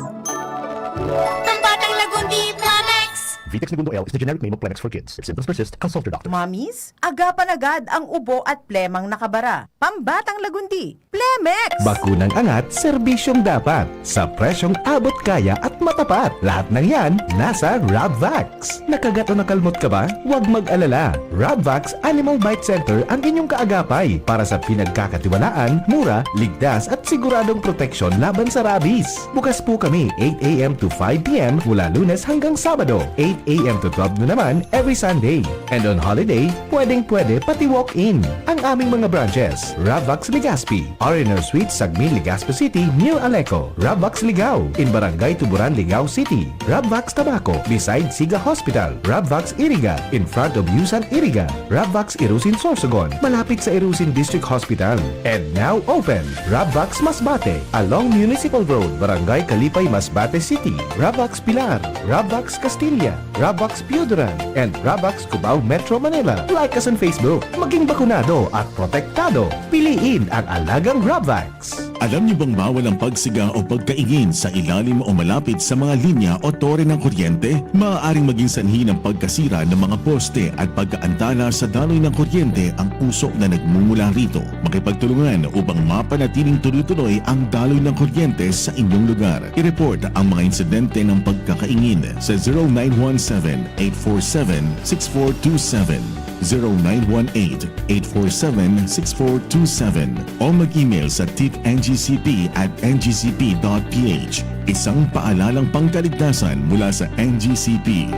Pambatang Lagundi, Plemex! Vitex Negundo L is the generic name of Plemex for kids. If symptoms persist, consult your doctor. Mommies, agapan agad ang ubo at plemang nakabara. Pambatang Lagundi, Plemex! Bakunang angat, serbisyong dapat. Sa presyong abot kaya at matapat. Lahat ng yan, nasa Rabvax. Nakagat o nakalmot ka ba? Huwag mag-alala. Rabvax Animal Bite Center ang inyong kaagapay para sa pinagkakatiwalaan, mura, ligtas at siguradong proteksyon laban sa rabies. Bukas po kami eight a m to five p m mula Lunes hanggang Sabado, eight a m to twelve na naman every Sunday. And on holiday, pwedeng-pwede pati walk-in. Ang aming mga branches, Rabvax Legazpi, R and R Suite, Sagmin, Legazpi City, near Aleco, Rabvax Ligao, in Barangay Tuburan, Ligao City, Rabvax Tabaco, beside Siga Hospital, Rabvax Iriga, in front of Yusan Iriga, Rabvax Irusin Sorsogon, malapit sa Irusin District Hospital. And now open, Rabvax Masbate, along Municipal Road, Barangay Kalipay, Masbate City, Rabvax Pilar, Rabvax Castilla, Rabvax Pioduran, and Rabvax Cubao, Metro Manila. Like us on Facebook. Maging bakunado at protektado. Piliin ang alagang Rabvax. Alam niyo bang bawal ang pagsiga o pagkaingin sa ilalim o malapit sa mga linya o tore ng kuryente? Maaaring maging sanhi ng pagkasira ng mga poste at pagkaantala sa daloy ng kuryente ang usok na nagmumula rito. Makipagtulungan upang mapanatiling tuloy-tuloy ang daloy ng kuryente sa inyong lugar. I-report ang mga insidente ng pagkakaingin sa zero nine one seven, eight four seven, six four two seven, zero nine one eight, eight four seven, six four two seven, o mag-email sa tip N G C P at N G C P dot P H. Isang paalalang pangkaligtasan mula sa N G C P.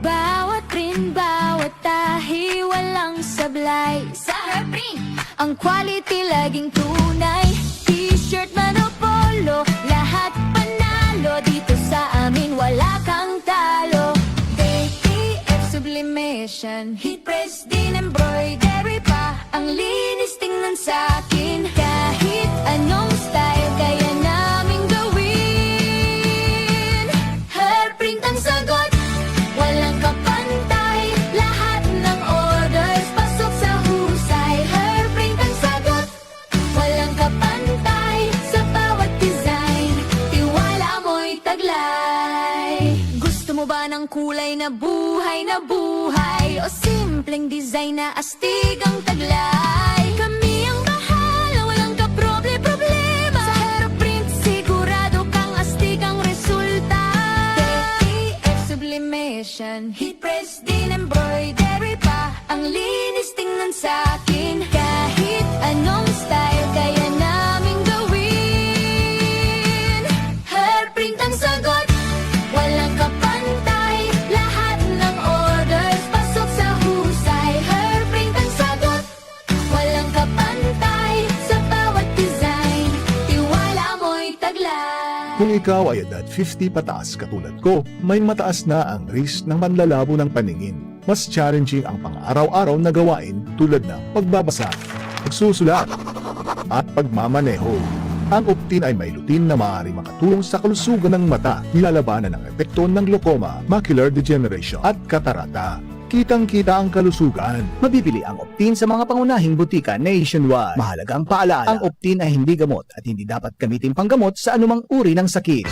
Bawat print, bawat tahi, walang sablay. Sa Herprin, ang quality laging tunay. T-shirt man o polo, lahat panalo. Dito sa amin, wala kang talo. D T F Sublimation, Heat Press din, embroidery pa. Ang linis tingnan sa akin. Kahit anong style, kaya naming gawin. Herprint ang sagot, walang kapantay. Lahat ng orders, pasok sa husay. Herprint ang sagot, walang kapantay. Sa bawat design, tiwala mo'y taglay. Gusto mo ba ng kulay na buhay na buhay? O simpleng design na astig ang taglay? Kami ang bahala, walang kaproble-problema. Sa Herprint, sigurado kang astig ang resulta. T T F Sublimation, Heat Press din, embroidery pa. Ang linis tingnan sa akin. Kahit anong style, kaya naming gawin. Herprint ang sagot, walang kapantay. Lahat ng orders, pasok sa husay. Herprint ang sagot, walang kapantay. Sa bawat design, tiwala mo'y taglay. Kung ikaw ay edad fifty pataas katulad ko, may mataas na ang risk ng panlalabo ng paningin. Mas challenging ang pang-araw-araw na gawain tulad ng pagbabasa, pagsusulat, at pagmamaneho. Ang Optin ay may lutein na maaaring makatulong sa kalusugan ng mata, nilalabanan ang epekto ng glaucoma, macular degeneration, at katarata. Kitang-kita ang kalusugan. Mabibili ang Optin sa mga pangunahing butika nationwide. Mahalagang paalala, ang Optin ay hindi gamot at hindi dapat gamitin panggamot sa anumang uri ng sakit.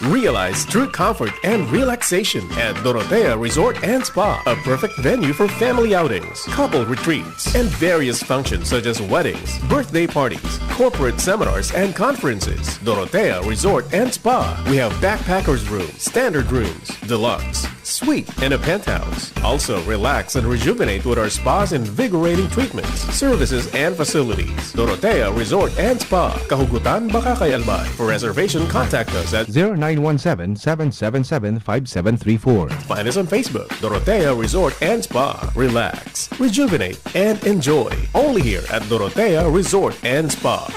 Realize true comfort and relaxation at Dorotea Resort and Spa, a perfect venue for family outings, couple retreats, and various functions such as weddings, birthday parties, corporate seminars, and conferences. Dorotea Resort and Spa. We have backpackers room, standard rooms, deluxe, suite, and a penthouse. Also, relax and rejuvenate with our spa's invigorating treatments, services, and facilities. Dorotea Resort and Spa, Kahugutan, Bacacay, Albay. For reservation, contact us at zero nine one seven, seven seven seven, five seven three four. Find us on Facebook, Dorotea Resort and Spa. Relax, rejuvenate, and enjoy. Only here at Dorotea Resort and Spa.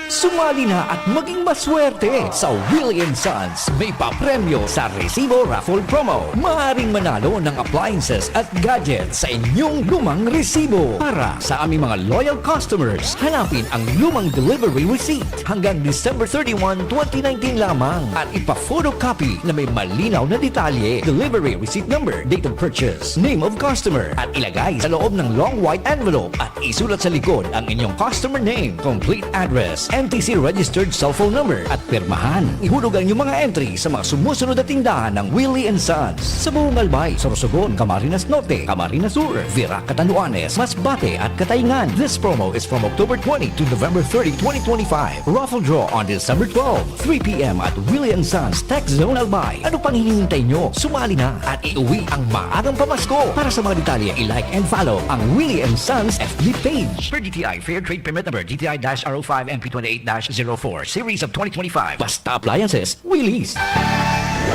Sumali na at maging maswerte sa Willie and Sons. May papremyo sa Resibo Raffle Promo. Maaaring manalo ng appliances at gadgets sa inyong lumang resibo. Para sa aming mga loyal customers, hanapin ang lumang delivery receipt hanggang December thirty-one, twenty nineteen lamang at ipa-photocopy na may malinaw na detalye, delivery receipt number, date of purchase, name of customer, at ilagay sa loob ng long white envelope at isulat sa likod ang inyong customer name, complete address, N T C registered cellphone number, at pirmahan. Ihulog ang inyong mga entry sa mga sumusunod na tindahan ng Willie and Sons sa buong Albay, Sorsogon, Camarines Norte, Camarines Sur, Virac, Catanduanes, Masbate, at Cataingan. This promo is from October twenty to November thirty, twenty twenty-five. Raffle draw on December twelve, three p m at Willie and Sons Tech Zone Albay. Ano pang hinihintay nyo? Sumali na at iuwi ang maagang pamasko. Para sa mga detalye, i-like and follow ang Willie and Sons F B page. Per D T I Fair Trade Permit Number D T I dash R O five M P twenty-eight dash zero four, Series of twenty twenty-five. Basta Appliances, Willie's.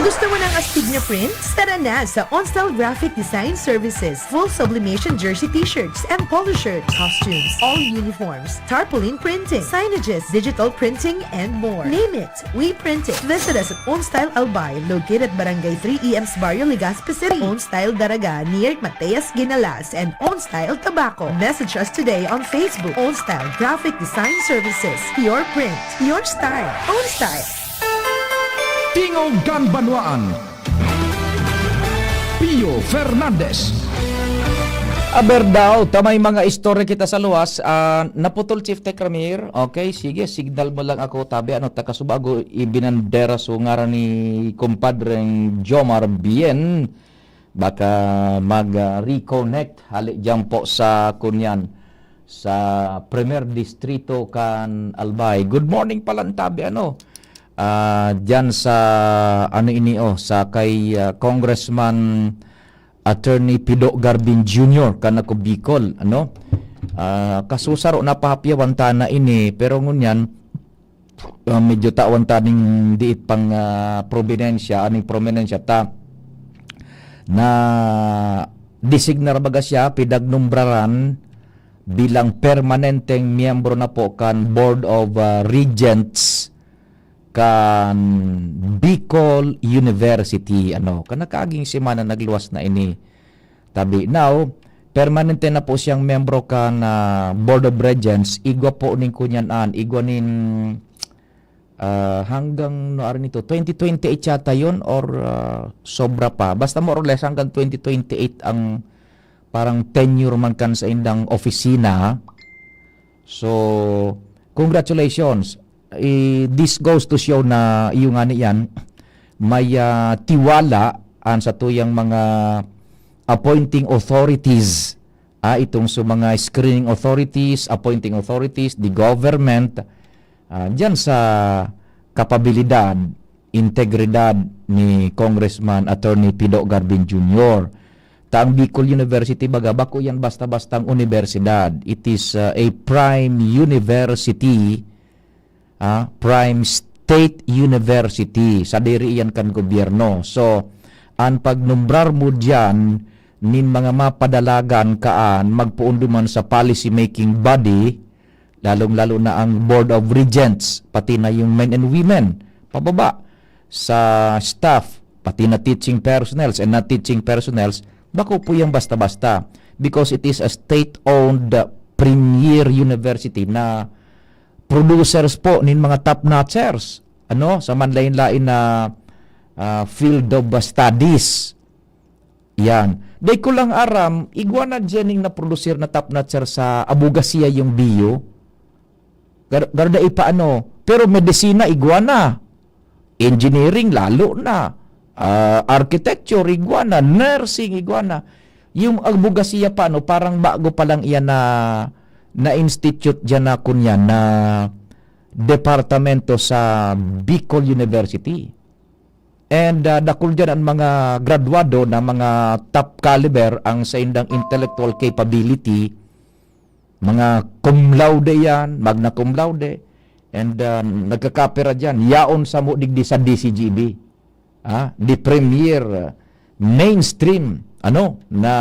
Gusto mo ng astig na prints? Tara na sa Onstyle Graphic Design Services. Full sublimation jersey t-shirts and polo shirts, costumes, all uniforms, tarpaulin printing, signages, digital printing, and more. Name it, we print it. Visit us at Onstyle Albay, located at Barangay three E M sa Barrio Legazpi City. Onstyle Daraga, near Mateas Ginalas, and Onstyle Tabaco. Message us today on Facebook. Onstyle Graphic Design Services. Your print, your style. Onstyle. Tingog kan Banwaan. Pio Fernandez. Aber daw, ta may mga istorya kita sa luwas. Ah, naputol, Chief Tech Ramir. Okay, sige, signal mo lang ako, tabi, ano, ta kasubago, ibinandera so ngaran ni kumpadreng Jomar Bien. Baka mag, ah, reconnect, hali diyan po sa kunyan, sa Primer Distrito kan Albay. Good morning pala, tabi, ano. Ah, diyan sa, ano ini, oh, sa kay, ah, Congressman Attorney Pido Garbin Junior kan ako Bicol, ano. Ah, kasusaro na pahapyawan ta na ini, pero ngunyan, ah, medyo tawan ta ning diit pang, ah, probinsya, aning prominensya ta na designar baga siya, pinagnumbraran bilang permanenteng miyembro na po kan Board of, ah, Regents kan Bicol University. Ano, kan nakaaging semana nagluwas na ini. Tabi, now, permanente na po siyang miyembro kan, ah, Board of Regents. Igwa po nin kunyan an, igwa nin, ah, hanggang, no, ari nito, twenty twenty-eight yata yun or, ah, sobra pa. Basta more or less hanggang twenty twenty-eight ang parang tenure man kan sa indang opisina. So, congratulations. Eh, this goes to show na iyo nga niyan, may, ah, tiwala an satuyang mga appointing authorities, ah, itong sa mga screening authorities, appointing authorities, the government, ah, diyan sa kapabilidad, integridad ni Congressman Attorney Pido Garbin Junior. Ta ang Bicol University, baga, bako yan basta-bastang universidad. It is, ah, a prime university, ah, prime state university. Sadiri iyan kan gobyerno. So, an pagnumbrar mo diyan nin mga mapadalagan kaan magpoon duman sa policy making body, lalong-lalo na ang Board of Regents, pati na yung men and women, pababa sa staff, pati na teaching personnels and not teaching personnels, bako po yan basta-basta. Because it is a state-owned, uh, premier university na producers po nin mga top-notchers, ano, sa manlain-lain na, ah, field of, uh, studies. Yan. Dai ko lang aram, igwa na diyan ning naprodusir na top-notcher sa abogasiya yung B U. Gar-, garda ipaano. Pero medisina, igwa na. Engineering, lalo na. Ah, architecture, igwa na. Nursing, igwa na. Yung abogasiya pa, no, parang bago pa lang iyan na, na-institute diyan na kunyan, na departamento sa Bicol University. And, ah, dakul diyan ang mga graduado na mga top caliber ang saindang intellectual capability, mga cum laude yan, magna cum laude, and, ah, nagkakapira diyan, yaon samo digdi sa D C G B, ah, the premier, ah, mainstream, ano, na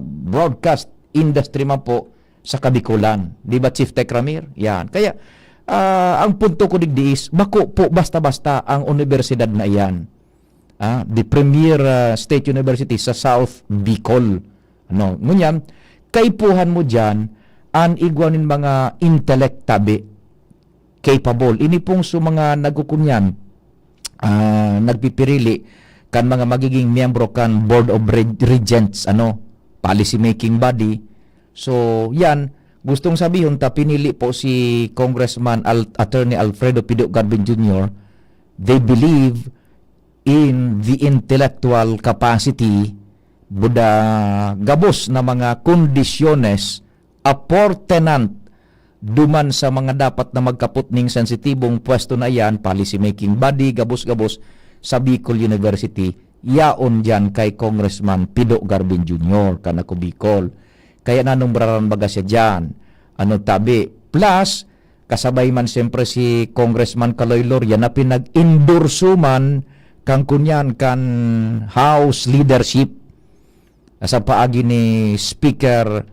broadcast industry man po sa Kabikulan. Di ba, Chief Tech Ramir? Yan. Kaya, Ah, ang punto ko digdi is, bako po basta-basta ang unibersidad na iyan. Ah, the premier, ah, state university sa South Bicol. Ano, ngunyan, kaipuhan mo diyan, an igwa nin mga intellect tabi, capable. Ini pong su mga nagkukunyan, ah, nagpipirili kan mga magiging miyembro kan Board of Reg-, Regents, ano, policy making body. So, yan, gustong sabihon ta, pinili po si Congressman Al-, Attorney Alfredo Pido Garbin Junior. They believe in the intellectual capacity, buda gabos na mga kondisyones, apportionment, duman sa mga dapat na magkapot ning sensitibong pwesto na iyan, policy making body, gabos-gabos sa Bicol University, yaon diyan kay Congressman Pido Garbin Junior, kan Ako Bicol. Kaya nanumbraran baga siya diyan. Ano tabi? Plus, kasabay man siyempre si Congressman Kaloy Loria na pinag-endorso man kan kunyan kan House leadership sa paagi ni Speaker,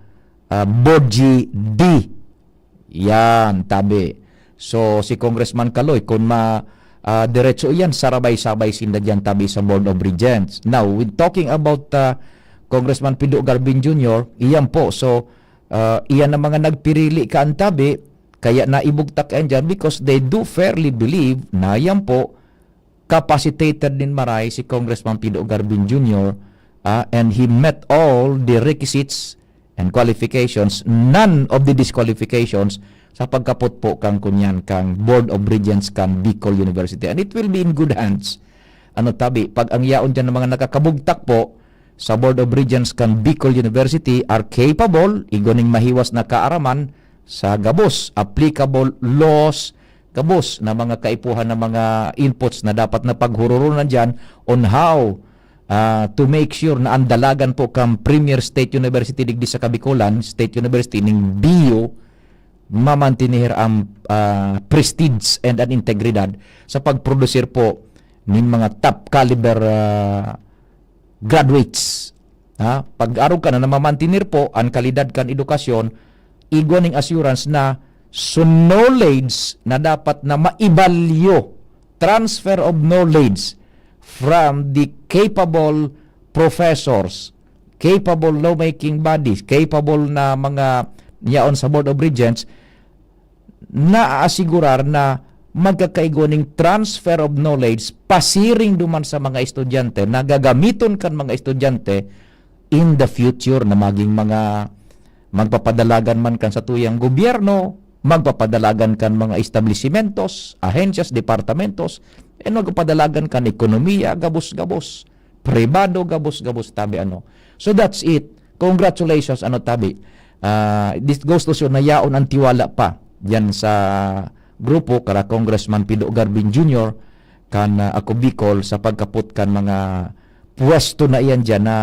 ah, Boji D. Yan, tabi. So, si Congressman Kaloy, kung ma, ah, diretso iyan, sarabay-sabay sinda diyan tabi sa Board of Regents. Now, with talking about, ah, Congressman Pido Garbin Junior, iyan po. So, ah, iyan ang mga nagpirili kan tabi, kaya naibugtak yan dyan because they do fairly believe na yan po, capacitated nin maray si Congressman Pido Garbin Junior, ah, and he met all the requisites and qualifications, none of the disqualifications, sa pagkapot po kang kunyan, kang Board of Regents kan Bicol University. And it will be in good hands. Ano tabi, pag ang yaon dyan ng mga nakakabugtak po sa Board of Regents kan Bicol University are capable, igwa ning mahiwas na kaaraman sa gabos, applicable laws, gabos na mga kaipuhan na mga inputs na dapat na paghuroronan dyan on how, ah, to make sure na ang dalagan po kang premier state university digdi sa Kabikolan, state university ning B U, mamantener ang, ah, prestige and ang integridad sa pagprodusir po nin mga top caliber, ah, graduates. Ha? Pag-arog ka na na mamantener po ang kalidad kan edukasyon, igwa ning assurance na so knowledge na dapat na maibalyo, transfer of knowledge from the capable professors, capable lawmaking bodies, capable na mga yaon sa Board of Regents, naaasigurar na magkakaigwa ning transfer of knowledge pasiring duman sa mga estudyante na gagamiton kan mga estudyante in the future na maging mga magpapadalagan man kan satuyang gobyerno, magpapadalagan kan mga establisimentos, ahensyas, departamentos, and magpapadalagan kan ekonomiya, gabos-gabos, pribado, gabos-gabos, tabi ano. So that's it. Congratulations, ano tabi. Ah, this goes to show na yaon ang tiwala pa diyan sa grupo kara Congressman Pido Garbin Junior kan, ah, Ako Bicol sa pagkapot kan mga pwesto na iyan diyan na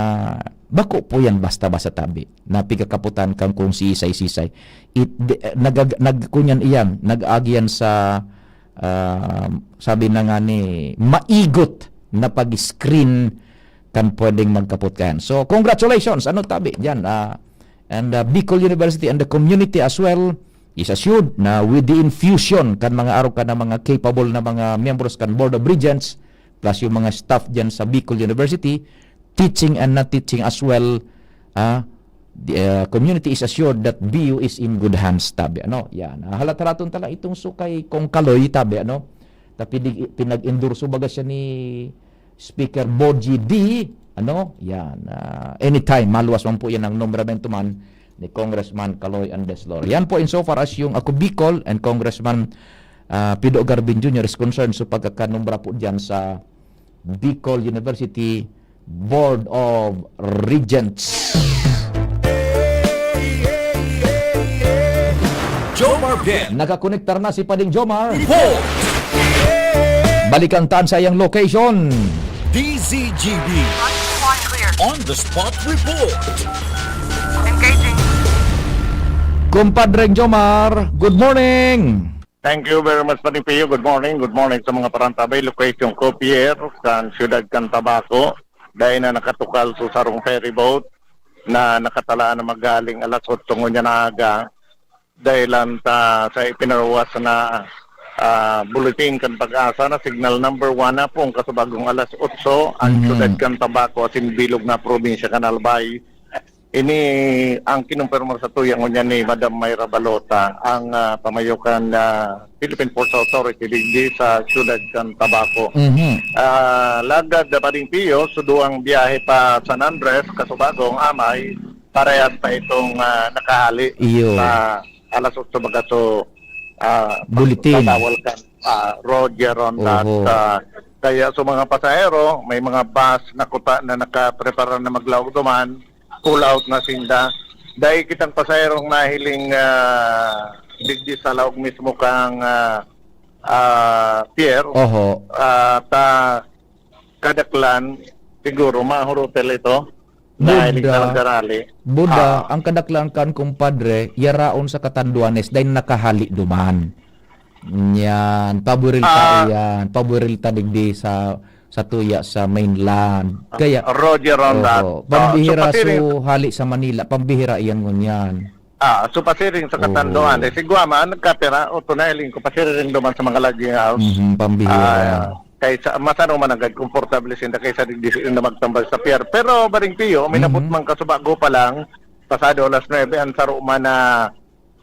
bako po yan basta-basta tabi na pigkakaputan kan kung sisay-sisay. It, di, nag, nag, kunyan iyan, nag-agi yan sa, ah, sabi na nga ni, maigot na pag-screen kan pwedeng magkapot kayan. So, congratulations, ano tabi, diyan, ah, and, ah, Bicol University and the community as well is assured na with the infusion kan mga arog ka na mga capable na mga miyembros kan Board of Regents, plus yung mga staff diyan sa Bicol University, teaching and not teaching as well, ah, the, ah, community is assured that B U is in good hands, tabi. Ano? Yan. Ah, halat-halaton tala itong sukay kong Kaloy, tabi, ano? Ta pinig-, pinag-endorso baga siya ni Speaker Boji D, ano? Yan. Ah, anytime, maluwas man po yan ang nombramiento man ni Congressman Kaloy Andeslor. Yan po, insofar as yung Ako Bicol and Congressman, ah, Pido Garbin Junior is concerned, so pagkakanumbra po dyan sa Bicol University Board of Regents. Jomar Bien. Nakakonektar na si Pading Jomar. Report. Balikan tan sa iyang location. D Z G B. On the spot report. Engaging. Kumpadreng Jomar, good morning. Thank you very much, Padre Pio. Good morning. Good morning sa mga parantabay. Location ko, Pierre, kan siyudad kan Tabaco. Dahil na nakatukal sa sarong ferry boat na nakatalaan na magaling alas otso ngunyan na aga. dahelan ta sa ipinaluwas na, ah, bulletin kan PAGASA na signal number one na po ang kasubagong alas otso, ang Mhm. syudad kan Tabaco asin bilog na probinsya kan Albay. Ini ang kinumpirmar sa tuya ngunyan ni Madam Myra Balota, ang, ah, pamayo kan, ah, Philippine Ports Authority digdi sa syudad kan Tabaco. Mhm. Ah, lagad na Pading Pio, suduang biyahe pa San Andres, kasubagong amay, parehas pa itong, ah, nakahali Iyo. sa alas otso baga so, ah, Bulletin. pagtatawal kan, ah, road yaron at, Oho. ah, kaya sa mga pasahero, may mga bus na kuta na nakaprepara na maglaog duman, pull out na sinda. Dai kitang pasaherong nahiling, ah, digdi sa laog mismo kang, ah, ah, pier. Oho. Ah, ta kadaklan, siguro, mahurutel ito. Dahil Buda. ikaw garali. Buda, Ah. ang kadaklan kan, kumpadre, yaraon sa Catanduanes, dahil nakahali duman. Yan, paboril ta Ah. iyan. Paboril ta digdi sa, sa tuya, sa mainland. Kaya, Roger Rondat. oo, Ah, pambihira so, pasiring so hali sa Manila, pambihira iyan ngunyan. Ah, so pasiring sa Catanduanes. Oo. Eh, si Guama, nagkapira, o tunahiling ko, pasiring duman sa mga lodging house. Mhm, pambihira. Ah, kaysa, mas ano man agad, komportable sinda kaysa digdi na magtambal sa pier. Pero, Baring Pio, minabot Mhm. man kasubago pa lang, pasado alas nuebe, ang saro man na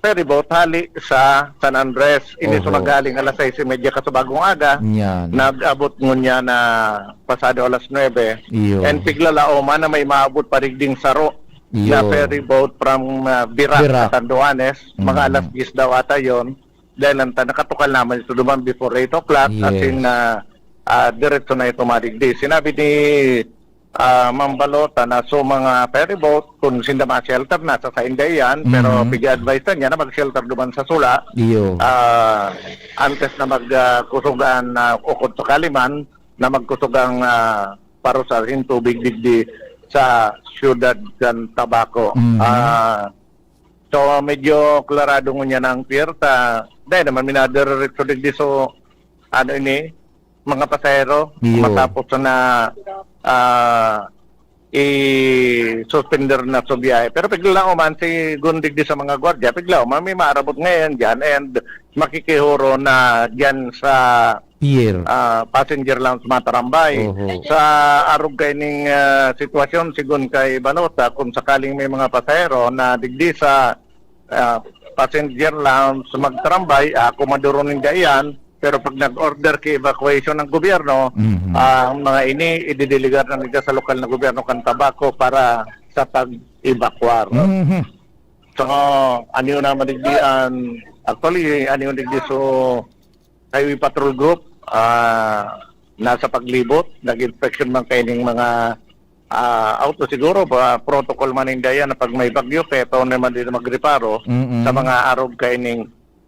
ferryboat hali sa San Andres. Ini Oho. sumagaling alas sais y media kasubagong aga. Yan. Nag-abot ngunyan na pasado alas nuebe. Iyo. And piglalaoman na may maabot pa digding saro Iyo. na ferryboat from, ah, Virac, Virac. Catanduanes. Mga Mm. alas diyes daw ata yon. Dahil lang ta, nakatukal naman ito duman before eight o'clock. As Yes. in, ah, ah, diretso na ito madigdi. Sinabi ni, ah, Ma'am Balota na so mga ferryboat, kung sinda ma-shelter, nasa sainda iyan, pero Mhm. pig-a-advise na niya na mag-shelter duman sa sula. Iyo. Ah, antes na mag, ah, kusugan na ukod sa Kaliman, na magkusugang, ah, parusar in tubig digdi sa siyudad kan Tabaco. Mhm. Ah, so, medyo klarado ngunyan ang pier ta, dahil naman minadiretso digdi. So, ano ini, mga pasahero, Iyo. matapos na, ah, i-suspender na sa biyahe. Pero piglaoman, si gundig di sa mga gwardiya, piglaoman, may maarabot ngayon dyan and makikihuro na dyan sa, Pier. ah, passenger lounge matarambay. Oho. Sa arog kaining, ah, sitwasyon, sigon kay Balota, kung sakaling may mga pasahero na digdi sa, ah, passenger lounge magtarambay, ah, kumaduro ninda iyan. Pero pag nag-order ki evacuation ng gobyerno, Mhm. ah, ang mga ini ididiligar na nila sa lokal na gobyerno kan Tabaco para sa pag-evacuar. Mhm. So, ano yun naman digdi an-, actually, ano yun digdi so, Highway Patrol Group, ah, nasa paglibot, nag-inspection man kaining mga, ah, auto siguro, ba, protocol man ninda yan na pag may bagyo, kaya taon naman din magreparo Mm-mm. sa mga arog kaining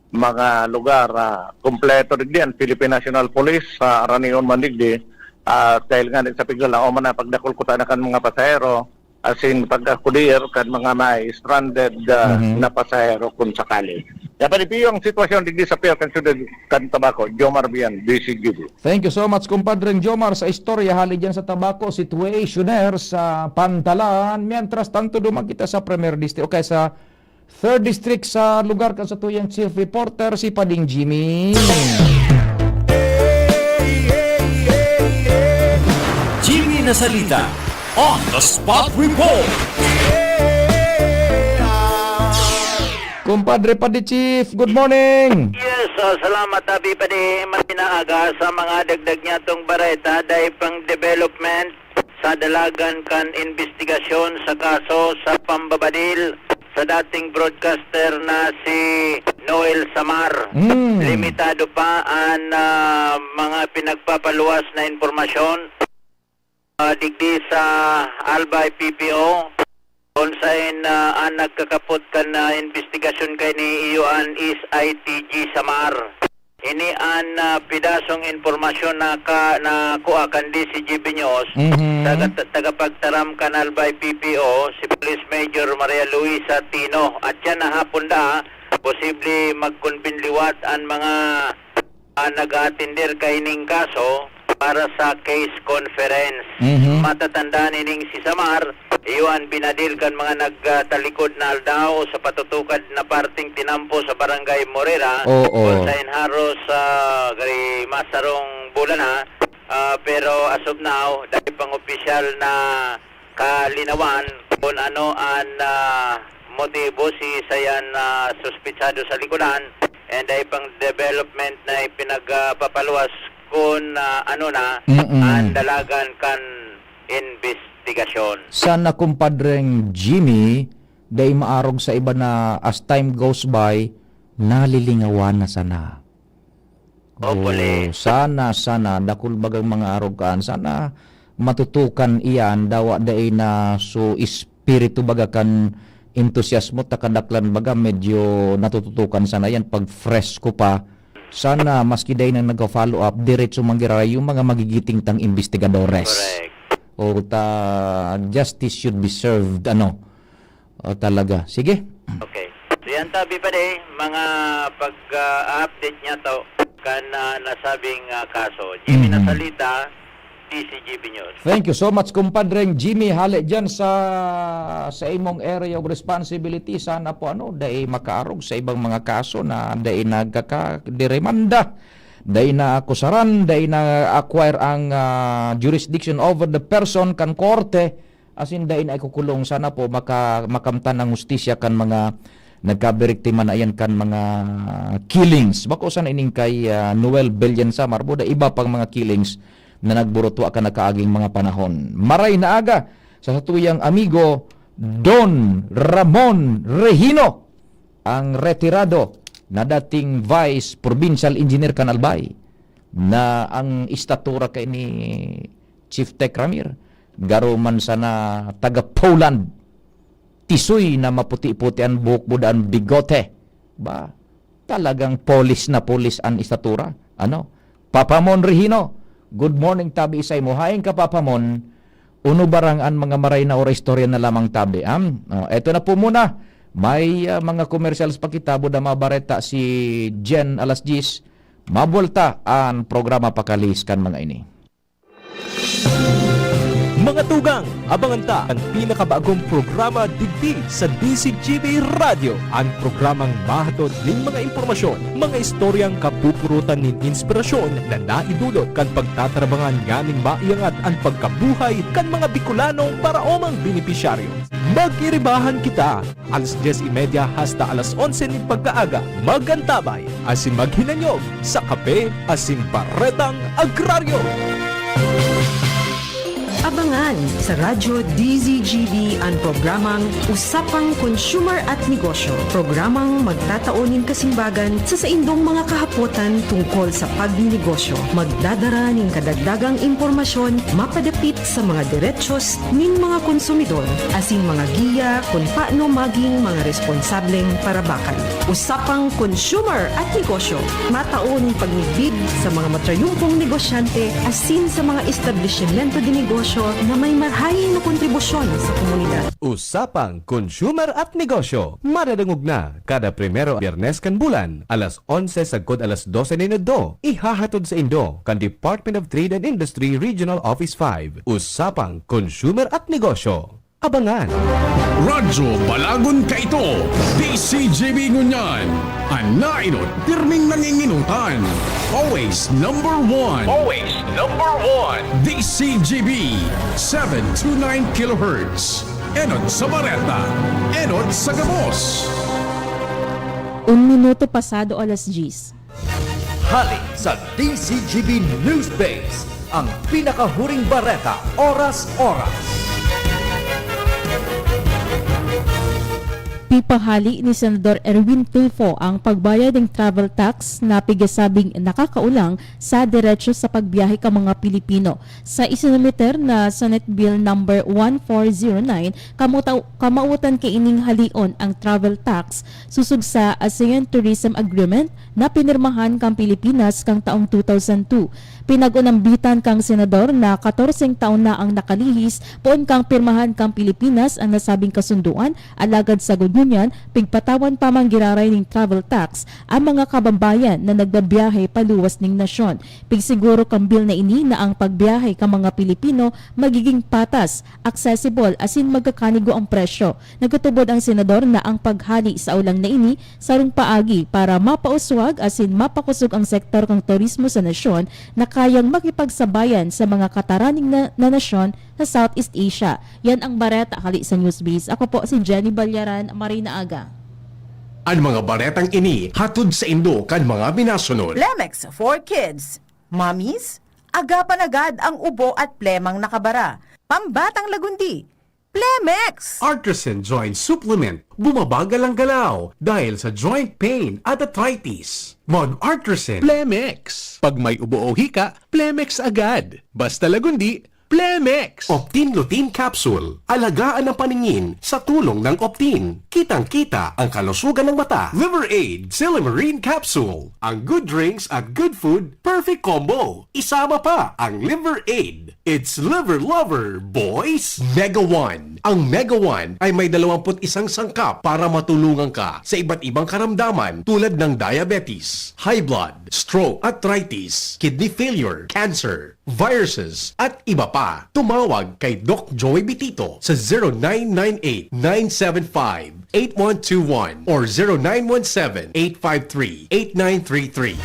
mga lugar. Ah, kompleto din diyan, Philippine National Police, sa Aranion man digdi, ah, dahil nga sa pigla, o man na pagdakul ko sana kan mga pasahero, as in, pag-akodir kan mga may stranded, ah, Mhm. na pasahero kung sakali. Kaya palipiyo ang sitwasyon digdi sa pier kan siyudad kan Tabaco, Jomar Bian, D C G B. Thank you so much, Compadre Jomar, sa istorya hali dyan sa Tabaco, situationer sa Pantalan. Mientras tanto, duman kita sa Premier District o kaya sa Third District sa lugar kan satuyang chief reporter, si Pading Jimmy. Jimmy Nasalita, on the spot report. Compadre Padi Chief, good morning. Yes, ah, salamat, Abi Padi. Matinaaga sa mga dagdag niyatong bareta, dahil pang development sa dalagan kan imbestigasyon sa kaso sa pambabadil sa dating broadcaster na si Noel Samar. Mm. Limitado pa an, ah, mga pinagpapaluwas na impormasyon, ah, digdi sa Albay P P O, kung sain, ah, an nagkakapot kan, ah, imbestigasyon kaini iyo an S I T G Samar. Ini an, ah, pedasong impormasyon na ka, na kua kan D C G B News, Mhm. taga-, tagapagtaram kan Albay P P O, si Police Major Maria Luisa Tino. At siya na hapon da, posible magkonbin liwat an mga, ah, nag-aatender kaining kaso para sa case conference. Mhm. Matatandaan nining si Samar, Iyo an binadil kan mga nagtalikod na aldaw sa patutukad na parteng tinampo sa Barangay Morera, Oo. Bulsa in Haros, sa gari masarong bulan, ha. Ah, pero as of now, dai pang opisyal na kalinawan kun ano an, ah, motibo si sayan na suspitsado sa likodan, and dai pang development na ipinagpapaluwas kun, ah, ano na Mm-mm. an dalagan kan imbestigasyon. Sana, kumpadreng Jimmy, dai maarog sa iba na as time goes by, nalilingawan na sana. Hopefully. Oh, sana, sana, dakul bagang mga arog kaan. Sana matutukan iyan, dawa dai na so espiritu baga kan entusiasmo, ta kadaklan baga medyo natututukan sana yan pag fresko pa. Sana maski dai na nagka-follow up, diretso manggiraray yung mga magigiting tang investigadores. Correct. O ta, justice should be served, ano. O, talaga. Sige. Okay. So, yan tabi pa de, mga pag, ah, update niya to, kan, ah, nasabing, ah, kaso. Jimmy Mhm. Nasalita, D C G B News. Thank you so much, kumpadreng Jimmy. Hale dyan sa, sa imong area of responsibility. Sana po, ano, dai makaarog sa ibang mga kaso na dai nagkakadiremanda, dai na akusaran, dai na acquire ang, ah, jurisdiction over the person kan korte. Asin dai na ikukulong. Sana po maka-, makamtan ang hustisya kan mga nagkabiriktima na iyan kan mga killings. Bako sana ining kay, ah, Noel Belliansamar, buda iba pang mga killings na nagburutwa kan nakaaging mga panahon. Maray na aga sa satuyang amigo Don Ramon Regino, ang retirado na dating Vice Provincial Engineer kan Albay, na ang estatura kay ni Chief Tech Ramir, garo man sana taga Poland. Tisoy na maputi-puti an buhok, buda an bigote. Ba, talagang polis na polis an estatura. Ano? Papa Mon Regino, good morning, tabi isay mo. Haen ka, Papa Mon? Uno barang an mga maray na ora istorya na lamang, tabi, am? Oh, eto na po muna. May, ah, mga commercials pa kita, buda mabareta si Jen alas diyes. Mabuelta an programa pakalihis kan mga ini. Mga tugang, abangan ta an pinakabagong programa digdi sa D C G B Radyo, an programang mahatod nin mga impormasyon, mga istoryang kapupurutan nin inspirasyon na naidulot kan pagtatarabangan nganing maiangat an pagkabuhay kan mga Bicolanong paraomang benepisyaryo. Mag-iribahan kita! Alas dyes y media hasta alas onse nin pagkaaga, mag-antabay asin maghinanyog sa Kape asin Baretang Agraryo. Abangan sa Radyo D Z G B an programang Usapang Consumer at Negosyo, programang magtatao nin kasimbagan sa saindong mga kahapotan tungkol sa pagninegosyo. Magdadara nin kadagdagang impormasyon mapadapit sa mga derechos nin mga konsumidor asin mga giya kun paano maging mga responsableng parabakal. Usapang Consumer at Negosyo, matao nin pagmidbid sa mga matrayumpong negosyante asin sa mga establisimento de negosyo na may marahay na kontribusyon sa komunidad. Usapang Consumer at Negosyo, madadangog na kada primero Biyernes kan bulan, alas onse sagkod alas dose nin udto. Ihahatod saindo kan Department of Trade and Industry Regional Office five. Usapang Consumer at Negosyo. Abangan. Radyo Balagon kaito, D C G B ngunyan. An naenot, pirming nanginginotan. Always number one. Always number one. D C G B, seven two nine kilohertz. Enot sa bareta, enot sa gabos. Un minuto pasado alas diyes. Hale sa D Z G B Newsbase, ang pinakahuring bareta, oras-oras. Pipahale ni Senador Erwin Tulfo ang pagbayad nin travel tax na pigasabing nakakaolang sa derecho sa pagbiyahe kan mga Pilipino. Sa isinumiter na Senate Bill Number one four zero nine, kamuta-, kamawotan kaining haleon ang travel tax sosog sa ASEAN Tourism Agreement na pinirmahan kan Pilipinas kan taong two thousand two. Pinag-unambitan kan senador na katorseng taon na ang nakalihis poon kan pirmahan kan Pilipinas an nasabing kasundoan, alagad sagkod Ngunyan, pigpatawan pa man giraray ning travel tax ang mga kabambayan na nagbabiyahe paluwas ning nasyon. Pigsiguro kan bill na ini na ang pagbiyahe kan mga Pilipino magiging patas, accessible asin magkakanigo ang presyo. Nagtutubod ang senador na ang paghali sa ulang na ini sarong paagi para mapauswag asin mapakosog ang sektor kan turismo sa nasyon na kayang makipagsabayan sa mga kataraning na, na nasyon sa Southeast Asia. Yan ang bareta hali sa Newsbiz. Ako po si Jenny Balyaran, maray na aga. An mga baretang ini hatod saindo kan mga minasunod. Plemex for Kids. Mommies, agapan agad ang ubo at plemang nakabara. Pambatang lagundi, Plemex! Artisan Joint Supplement, bumabagal ang galaw dahil sa joint pain at arthritis. Mag-Artisan. Plemex! Pag may ubo o hika, Plemex agad. Basta lagundi, Plemex! Optin Lutein Capsule. Alagaan ang paningin sa tulong ng Optin. Kitang-kita ang kalusugan ng mata. Liver Aid Silimarin Capsule. Ang good drinks at good food, perfect combo. Isama pa ang Liver Aid. It's Liver Lover, boys! Mega One. Ang Mega One ay may dalawampu't isang sangkap para matulungan ka sa iba't ibang karamdaman tulad ng diabetes, high blood, stroke, arthritis, kidney failure, cancer, viruses, at iba pa. Tumawag kay Doc Joey Bitito sa zero nine nine eight, nine seven five, eight one two one or zero nine one seven, eight five three, eight nine three three.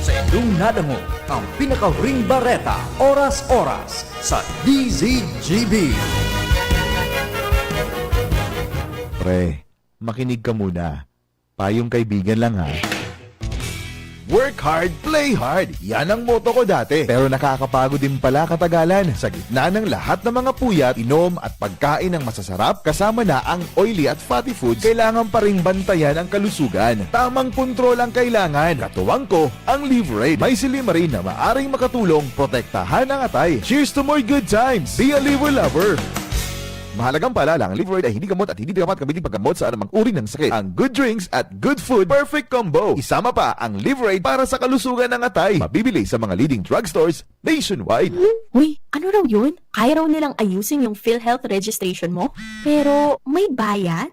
Sa indong nadangog ang pinakahuring bareta, oras-oras, sa D Z G B. Pre, makinig ka muna. Payong kaibigan lang, ha. Work hard, play hard. Yan ang motto ko dati. Pero nakakapagod din pala katagalan. Sa gitna ng lahat ng mga puyat, inom at pagkain ng masasarap, kasama na ang oily at fatty foods, kailangan pa ring bantayan ang kalusugan. Tamang kontrol ang kailangan. Katuwang ko, ang Liverade. May silimarin na maaring makatulong protektahan ang atay. Cheers to more good times! Be a Liver Lover! Mahalagang paalala, ang Liverade ay hindi gamot at hindi dapat gamitin paggamot sa anumang uri ng sakit. Ang good drinks at good food, perfect combo. Isama pa ang Liverade para sa kalusugan ng atay. Mabibili sa mga leading drugstores nationwide. Uy, ano raw yun? Kaya raw nilang ayusin yung PhilHealth registration mo, pero may bayad?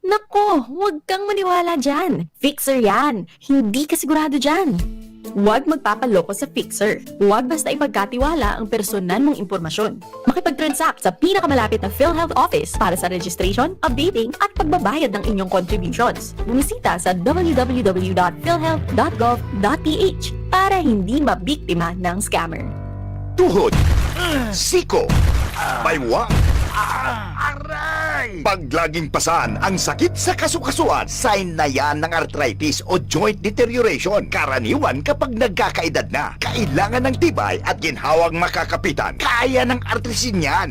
Nako, huwag kang maniwala dyan. Fixer yan. Hindi ka sigurado dyan. Huwag magpapaloko sa Fixer. Huwag basta ipagkatiwala ang personal mong impormasyon. Makipag-transact sa pinakamalapit na PhilHealth office para sa registration, updating, at pagbabayad ng inyong contributions. Bumisita sa w w w dot philhealth dot gov dot p h para hindi mabiktima ng scammer. Tuhod, siko, baywang, aray! Pag laging pasan ang sakit sa kasukasuan, sign na yan ng arthritis o joint deterioration. Karaniwan kapag nagkakaedad na, kailangan ng tibay at ginhawang makakapitan. Kaya ng Artrisin yan.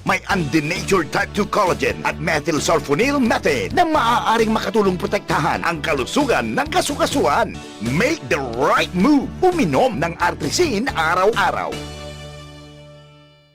May undenatured type two collagen at methylsulfonyl methane na maaaring makatulong protektahan ang kalusugan ng kasukasuan. Make the right move. Uminom ng Artrisin araw-araw.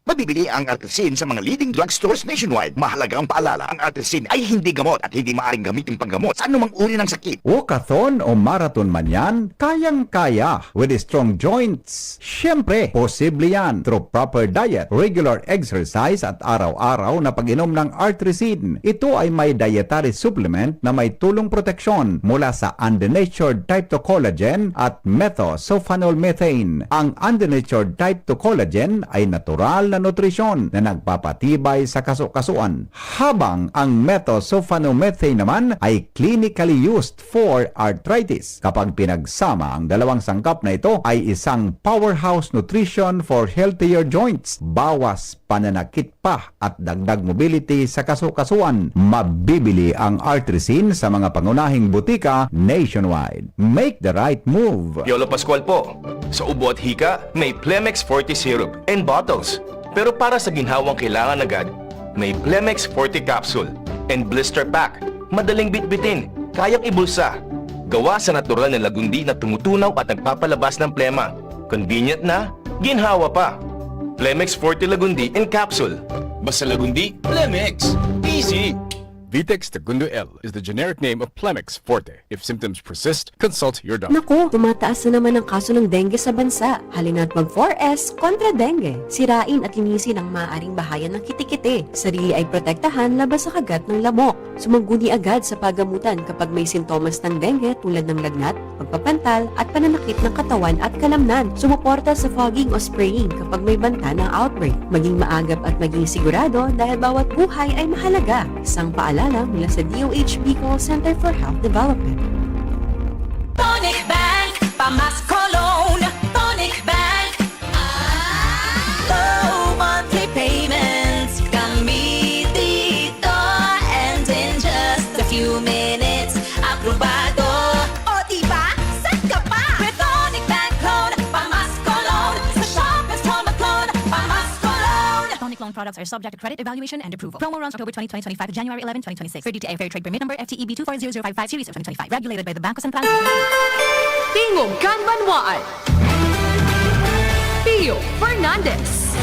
Mabibili ang Artrisin sa mga leading drugstores nationwide. Mahalagang paalala, ang Artrisin ay hindi gamot at hindi maaaring gamitin panggamot sa anumang uri ng sakit. Walkathon o marathon man yan, kayang-kaya with strong joints. Siyempre, posible yan through proper diet, regular exercise at araw-araw na pag-inom ng Artrisin. Ito ay may dietary supplement na may tulong proteksyon mula sa undenatured type two collagen at methosulfonol methane. Ang undenatured type two collagen ay natural na nutrisyon na nagpapatibay sa kasukasuan, habang ang methosulfonomethane naman ay clinically used for arthritis. Kapag pinagsama, ang dalawang sangkap na ito ay isang powerhouse nutrition for healthier joints. Bawas pananakit pa at dagdag mobility sa kasukasuan. Mabibili ang Artrisin sa mga pangunahing butika nationwide. Make the right move! Piolo Pascual po. Sa ubo at hika, may Plemex Forte Syrup and bottles. Pero para sa ginhawang kailangan agad, may Plemex Forte Capsule and Blister Pack. Madaling bitbitin, kayang ibulsa. Gawa sa natural na lagundi na tumutunaw at nagpapalabas ng plema. Convenient na, ginhawa pa. Plemex Forte Lagundi in Capsule. Basta lagundi, Plemex. Easy. Vitex Segundo L is the generic name of Plemex Forte. If symptoms persist, consult your doctor. Naku, tumataas na naman ang kaso ng dengue sa bansa. Halina't mag four S kontra dengue. Sirain at linisin ang maaaring bahayan ng kitikite. Sarili ay protektahan laban sa kagat ng lamok. Sumangguni agad sa pagamutan kapag may sintomas ng dengue tulad ng lagnat, pagpapantal at pananakit ng katawan at kalamnan. Sumuporta sa fogging o spraying kapag may banta ng outbreak. Maging maagap at maging sigurado dahil bawat buhay ay mahalaga. Isang paalala mula sa D O H B Call Center for Health Development. Tonic Bank, Pamas Cologne. Tonic Bank. Low monthly payments. Kami dito. And in just a few minutes, aprobado. O diba? Saan ka pa? With Tonic Bank Loan, Pamas Cologne. Sa Shoppers Call Cologne, Pamas Cologne. Tonic Loan products are subject to credit evaluation and approval. Promo runs October twenty, twenty twenty-five to January eleven, twenty twenty-six. Per D T I Fair Trade Permit Number F T E B two four zero zero five five, Series of twenty twenty-five. Regulated by the Banko Sentral. Tingog kan Banwaan. Pio Fernandez.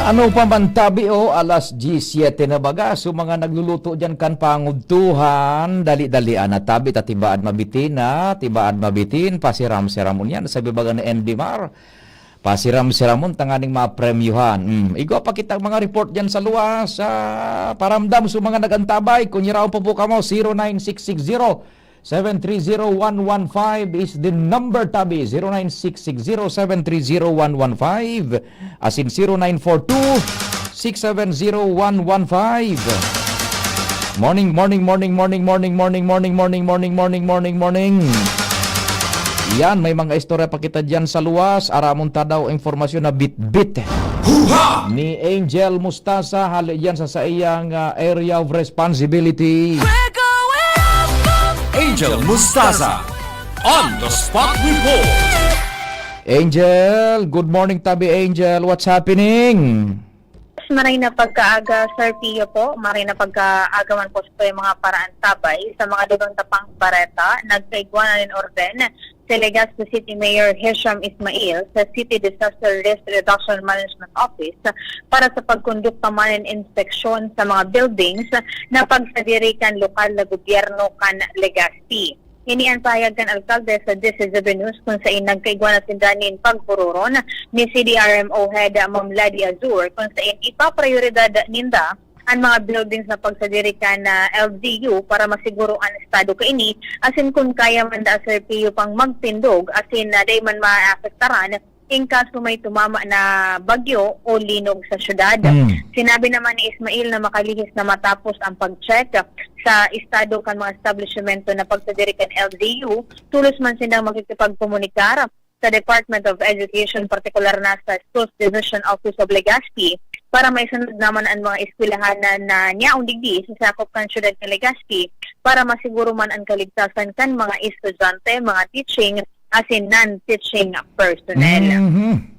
Ano pa man tabi, oh, alas diyes siyete na baga. So, mga nagluluto dyan kan pangudtuhan, dali-dali, ah, na tabi, ta tibaad mabitin, ah, tibaad mabitin, pasiram-siramon yan, sabi baga ni N D Mar. Pasiram-siramon tanganing mapremyuhan. Hmm. Igwa pa kitang mga report dyan sa luwas, ah, paramdam sa mga nag-antabay. Kung iraw pa po kamo, zero nine six six zero, seven three zero one one five is the number, tabi. Zero nine six six zero seven three zero one one five, asin zero nine four two six seven zero one one five. Morning, morning, morning, morning, morning, morning, morning, morning, morning, morning, morning. Yan, may mga istorya pa kita dyan sa luwas. Aramon ta daw impormasyon na bitbit. Huha! Ni Angel Mustasa, hali yan sa saiyang, ah, area of responsibility. Angel Mustasa on the spot report. Angel, good morning, tabi Angel. What's happening? Maray na pagkaaga, Sir Pio po. Maray na pagkaaga man po sa mga paraantabay sa mga dugang tapang bareta. Nagkaigwa na nin orden si Legazpi City Mayor Hisham Ismail sa City Disaster Risk Reduction Management Office para sa pagkondukta man nin inspeksyon sa mga buildings na pagsadiri kan lokal na gobyerno kan Legazpi. Ini an pahayag kan alkalde sa Dizzy Zubin News, kun saen nagkaigwa na sinda nin pagbururon ni C D R M O Head Ma'am Lady Azur, kun saen ipaprioridad ninda an mga buildings na pagsadiri kan, ah, L G U para masiguro an estado kaini, asin kun kaya man da, Sir Pio, pang magtindog asin, ah, dai man maapektaran in kaso may tumama na bagyo o linog sa syudad. Mm. Sinabi naman ni Ismail na makalihis na matapos ang pag-check sa estado kan mga establisyemento na pagsadiri kan L G U, tolos man sindang makikipagkomunikar sa Department of Education, partikular na sa Schools Division Office of Legazpi, para maisunod naman an mga eskwelahan na, na nyaon digdi sa sakop kan syudad kan Legazpi, para masiguro man an kaligtasan kan mga estudyante, mga teaching, asin non-teaching personnel. Mhm.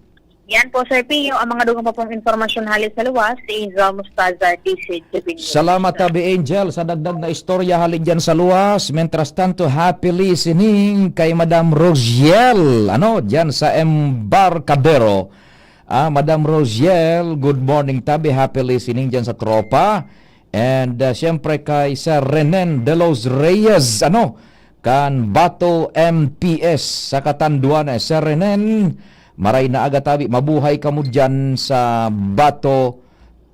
Yan po, Sir Pio, ang mga dugang pa pong impormasyon hali sa luwas, si Angel Mostaza, D C G B News. Salamat, Tabi Angel, sa dagdag na istorya hali dyan sa luwas. Mientras tanto, happy listening kay Madam Rosiel, ano, dyan sa Embarcadero. Ah, Madam Rosiel, good morning, Tabi. Happy listening dyan sa tropa. And, ah, siyempre kay Sir Renen de los Reyes, ano, kan Bato M P S sa Catanduanes. Sir Renen, maray na aga, Tabi. Mabuhay kamo dyan sa Bato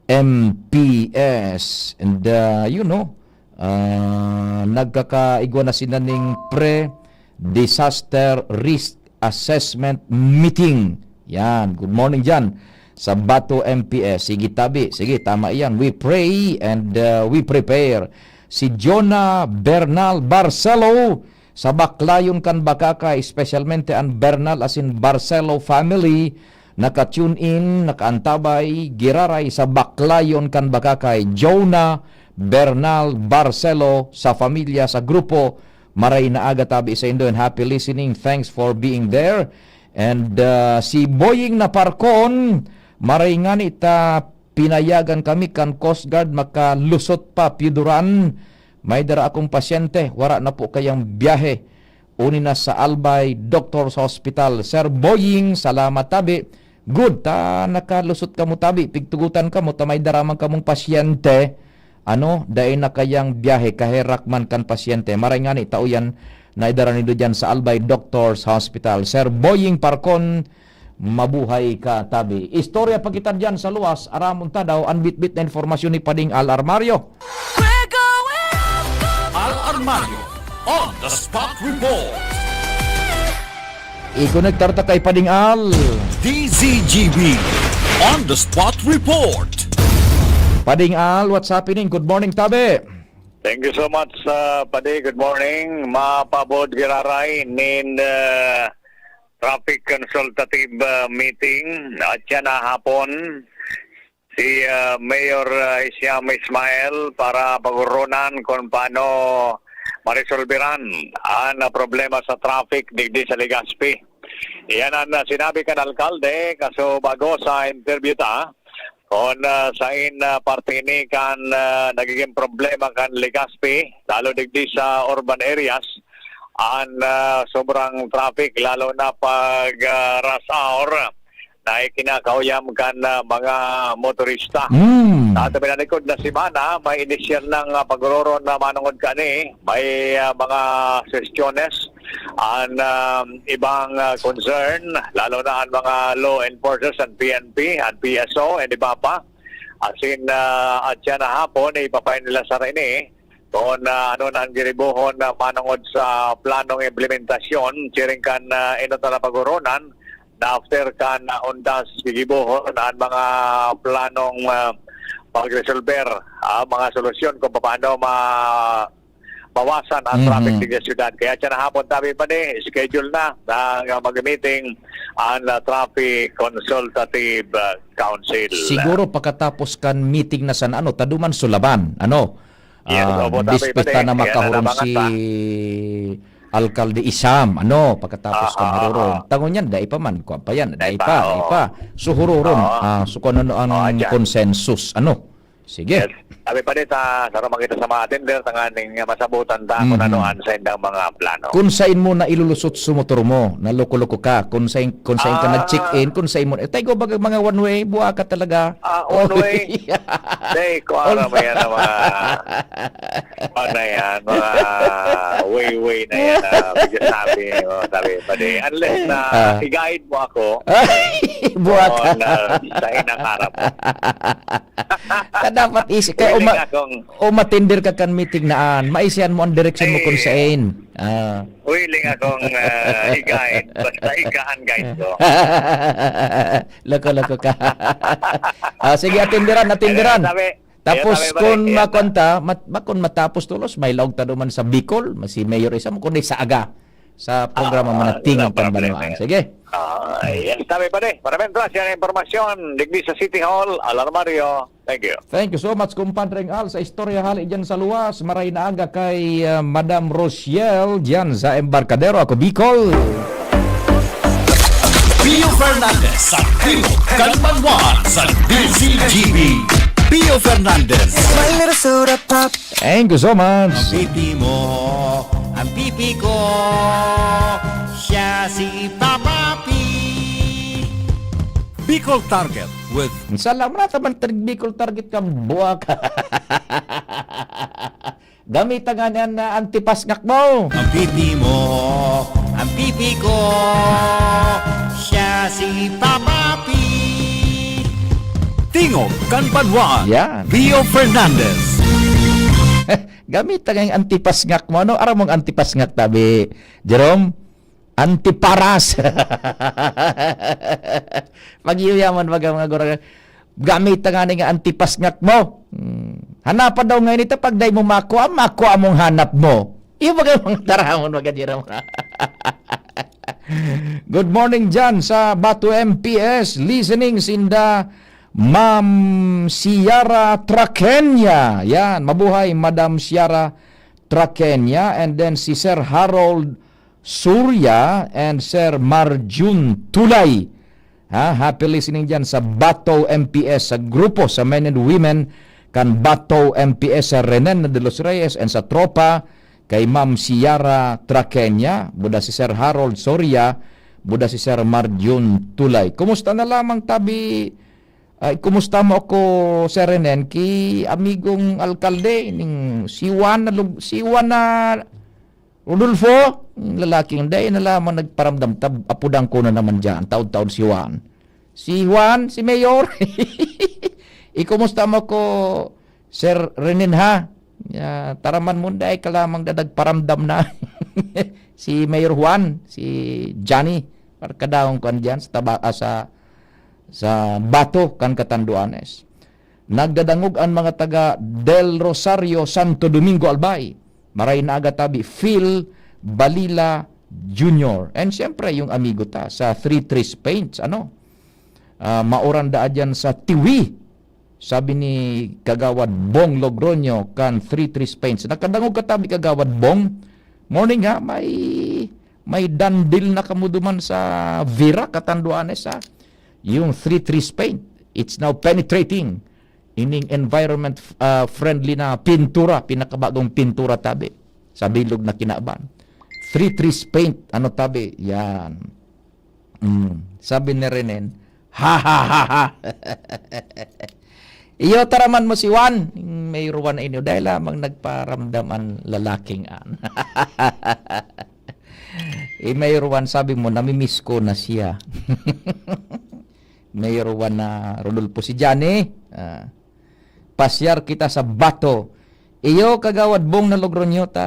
M P S. And, ah, you know, ah, nagkakaigwa na sila ning pre-disaster risk assessment meeting. Yan. Good morning dyan sa Bato M P S. Sige, Tabi. Sige, tama iyan. We pray and, uh, we prepare. Si Jonah Bernal Barcelo, sa Baclayon kan Bacacay, espesyalmente an Bernal asin Barcelo family, naka-tune in, nakaantabay, giraray sa Baclayon kan Bacacay. Jonah Bernal Barcelo, sa pamilya, sa grupo, maray na aga, Tabi, saindo, and happy listening. Thanks for being there. And, uh, si Boying Naparcon, maray ngani ta pinayagan kami kan Coast Guard makalusot pa Piuduran. May dara akong pasyente, wara na po kayang biyahe. Uni na sa Albay Doctors Hospital. Sir Boying, salamat, Tabi. Good, ta nakalusot kamo, Tabi. Pigtugutan kamo, ta may dara man kamong pasyente. Ano, dai na kayang biyahe, kaherak man kan pasyente. Maray ngani, tao yan na idara nindo dyan sa Albay Doctors Hospital. Sir Boying Parcon, mabuhay ka, tabi. Istorya pa kita dyan sa luwas, aramon ta daw an bitbit na informasyon ni Pading Al Armario. Al Armario on the spot report. I-konektar ta kay Pading Al. D Z G B on the spot report. Pading Al, what's happening? Good morning, tabi. Thank you so much, uh, Padi. Good morning. Mapabod giraray nin uh, traffic consultative uh, meeting at siya na hapon si uh, Mayor uh, Isiam Ismael para pagoronan kung paano maresolberan ang uh, problema sa traffic digdi sa Legazpi. Iyan ang uh, sinabi kan alkalde kaso bago sa interview ta kon uh, sain uh, parte ini kan uh, nagiging problema kan Legazpi, lalo digdi sa urban areas, ang uh, sobrang traffic, lalo na pag uh, rush hour na ikinakauyam kan uh, mga motorista. Mm. Sa ato pinanikod na semana, may inisyal ng uh, pagororon na manungod kani, may uh, mga sesyones ang um, ibang uh, concern, lalo na ang mga law enforcers, ang P N P, ang P S O, and iba pa. Asin uh, at siya na hapon, ipapain nila sa rini kung uh, ano na ang giribohon na manungod sa planong implementasyon, siring kan uh, inot na pagoronan na after kan uh, undas gigibohon ang mga planong uh, pagresolver, uh, mga solusyon kung paano ma bawasan ang traffic Mhm. digdi sa syudad. Kaya siya na hapon, tabi pa ni, schedule na ang uh, mag-meeting ang uh, Traffic Consultative uh, Council. Siguro pagkatapos kan meeting na sana, ano, taduman sulaban, ano? Yes, Ah, opo, tabi pa dispita ni. na Kaya makahuron nanabangan si pa. Alkalde Isam, ano, pagkatapos Ah, kan ah, hururon. ah. Tangon yan, dai pa man, kuwan pa yan, dai Dai pa, pa, dai oo. pa. So, hururon, Oo. ah, so kung ano ang Oo, dyan. consensus, ano? Sige. Yes. Sabi pa rin, sa, sa rumang kita sa mga attender, tanganing uh, masabutan ta kung Mhm. ano ang sa indang mga plano. Kung sain mo na ilulusot sa motor mo, naloko-loko ka, kung sain, kung sain ka Ah. nag-check-in, kung sain mo, eh, tayo baga mga one way, buwa ka talaga. Ah, one way. Day, kung ano mo yan, mga, ano na yan, mga way-way na yan, na medyo sabi, oh, sabi pa di. Unless na Ah. i-guide mo ako, Buwa ka. na sa inang harap mo. Ka dapat isi, kaya Willing uma, akong, umatender ka kan meeting na an, maisihan mo ang direksyon mo kung Eh. sain. Ah. willing akong uh, i-guide, basta ika ang guide ko. Loko-loko ka. Ah, sige, atenderan, atenderan. Sabi, Tapos sabi pa kung rin, makonta, mat, bakon matapos tulos, may laog ta duman sa Bicol, si Mayor Isam, kundi sa aga, sa programa Ah, Manatingan no problem, Pambanwaan. eh. Sige. Ah, yes, sabi pa rin. Maraming salamat sa impormasyon. Digdi sa City Hall, Alarmario. Thank you. Thank you so much, Kumpadreng Al, sa istorya hali dyan sa luwas. Maray na aga kay ah, Madam Rochelle dyan sa Embarcadero. Ako, Bicol. Pio Fernandez sa Pio Kalmanwaan sa D Z G B. Pio Fernandez. My little soda pop. Thank you so much. Pipi mo, ang pipi ko, siya si Papa P. Bicol Target with Salamat naman, Bicol Target ka, buwak. Gamita nga niyan na antipasngak mo. Ang pipi mo, ang pipi ko, siya si Papa P. Tingog kan Banwaan. Yan. Pio Fernandez. Gamita nga yung antipasngak mo. Ano aram mong antipasngak, tabi, Jerome? Antiparas. Pag-iuyaman, baga mga gurang, gamita nga ni nga antipasngak mo. Hmm. Hanapan daw ngayon ito, pag dai mo makua, makua mong hanap mo. Iyo baga mga taramon, mga Jerome. Good morning dyan sa Bato M P S. Listening sinda Ma'am Ciara Traquenia. Yan, mabuhay, Madam Ciara Traquenia. And then si Sir Harold Surya and Sir Marjun Tulay. Ha, happy listening dyan sa Bato M P S, sa grupo, sa men and women kan Bato M P S, Sir Renen de los Reyes, and sa tropa kay Ma'am Ciara Traquenia, buda si Sir Harold Soria, buda si Sir Marjun Tulay. Kumusta na lamang tabi, Ay, kumusta mo ako, Sir Renen, ki amigong alkalde, ning si Juan na lug-, si Juan na Rodolfo, yung lalaking dai na lamang nagparamdam, tab-, apudan ko na naman diyan, taon-taon si Juan. Si Juan, si Mayor, ikumusta mo ko, Sir Renen, ha? Ya, taraman mo, dai ka lamang na nagparamdam na. Si Mayor Juan, si Johnny, parkadahon ko andyan sa taba-, ah, sa, sa Bato, kan Catanduanes. Nagdadangog an mga taga Del Rosario, Santo Domingo, Albay. Maray na aga tabi, Phil Balila Junior. And siyempre, yung amigo ta sa Three Trees Paints, ano? Ah, mauranda dyan sa Tiwi. Sabi ni Kagawad Bong Logroño kan Three Trees Paints. Nakadangog ka tabi, Kagawad Bong? Morning, ha? May, may dandil na kamo duman sa Vira, Catanduanes, ha? Yung Three Trees Paint, it's now penetrating. Ining environment, ah, friendly na pintura, pinakabagong pintura tabi. Sa bilog na kinaban. Three Trees Paint, ano tabi? Yan. Mm. Sabi ni Renen, "Ha, ha, ha, ha." Iyo, taraman mo si Juan. May Juan inyo. Dahil lamang nagparamdam ang lalaking an. Eh, may Juan, sabi mo, "Namimiss ko na siya." May Juan na Rodolfo si Johnny. Ah. Pasyar kita sa Bato. Iyo, Kagawad Bong na Logroño, ta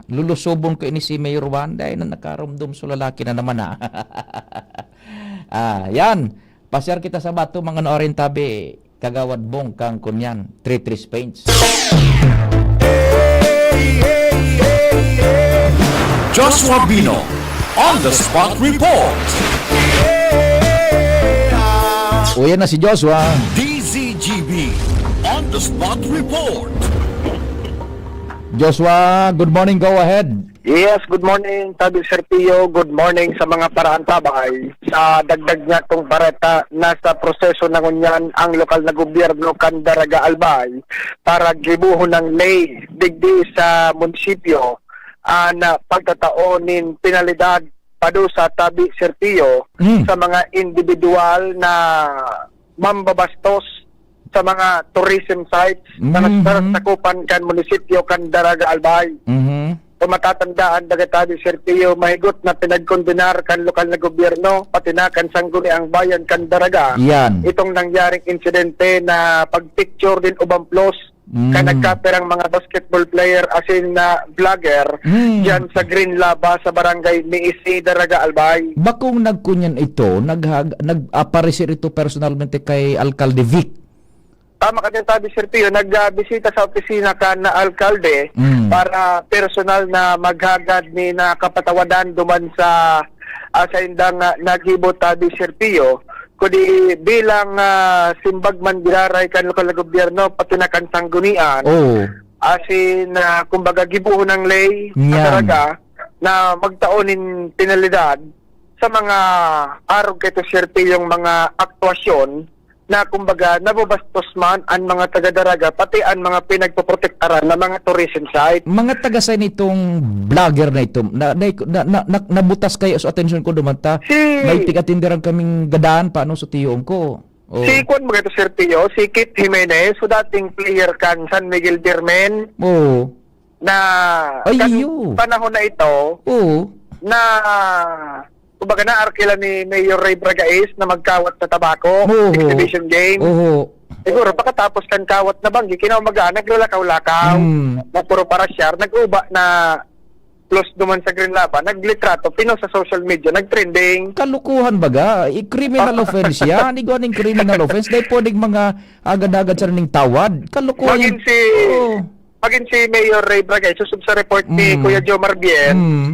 lulusobon ko ini si Mayor Juan, dahil na nakarumdom so lalaki na naman, ah. Ah, yan. Pasyar kita sa Bato, mga noorin tabi, Kagawad Bong, kang kunyan, Three Trees Paints. Joshua Bino on the spot report. O, yan na si Joshua. D Z G B on the spot report. Joshua, good morning. Go ahead. Yes, good morning, Tabi Serpio. Good morning sa mga paraantabay. Sa dagdag niya kong bareta, nasa proseso na ngunyan ang lokal na gobyerno kan Daraga Albay para gibuhon ng ley digdi sa munisipyo ang pagtatao nin penalidad padusa, Tabi Serpio, Mm. sa mga individual na mambabastos sa mga tourism sites na Mhm. nasa sakupan kan munisipyo kan Daraga Albay. Mhm. Kung matatandaan, daga Tabi Serpio, mahigot na pinagkondenar kan lokal na gobyerno, pati na kan Sangguniang Bayan kan Daraga, Yan. itong nangyaring insidente na pagpicture din ubang plus Mm. kan nagkapirang mga basketball player asin na vlogger Mm. diyan sa Green Laba sa barangay Miisi, Daraga Albay. Bakong nagkunyan ito, naghag-, nag-aparecer ito personalmente kay Alkalde Vic. Tama ka din, Tabi Serpio. Nagbisita sa opisina kan alkalde Mm. para personal na maghagad ni na kapatawadan duman sa, ah, saindang, ah, nagibo, Tabi Serpio. Kundi bilang, ah, simbag man giraray kan lokal na gobyerno, pati na kan sanggunian. Oo. Asin, ah, kumbaga, gibuhon ng ley Yan. talaga na magtao nin penalidad sa mga arog kay Serpio yung mga aktuasyon na, kumbaga, nababastos man ang mga taga-Daraga, pati ang mga pinagpoprotektaran na mga tourism site. Mga taga saan itong vlogger na ito? Na, na, na, na, na- nabutas kayo sa atensyon ko duman ta? Si- May tigatindiran kaming gadaan, paano sa tiyoon ko? Oh. Si Kwan, mga to, Serpio, si Kit Jimenez, so dating player kan San Miguel Birmen, Oo. na Ay, kan iyo. panahon na ito, Oo. na, kumbaga, naarkila ni Mayor Ray Bragais na magkawat sa tabako, Oo. exhibition game. Oo. Siguro, pagkatapos kan kawat na banggi, kinaumagaan, naglalakaw-lakaw, Hmm. na puro parasyar, nag-uba na plus duman sa Green Laba, naglitrato, pino sa social media, nag-trending. Kalukuhan baga, i-criminal offense yan. Igwa ning criminal offense, dahil pwedeng mga agad-agad siya ning tawad. Kalukuhan Magin yan. si, Oo. magin si Mayor Ray Bragais, susub sa report ni Mm. Kuya Jomar Bien, Mm.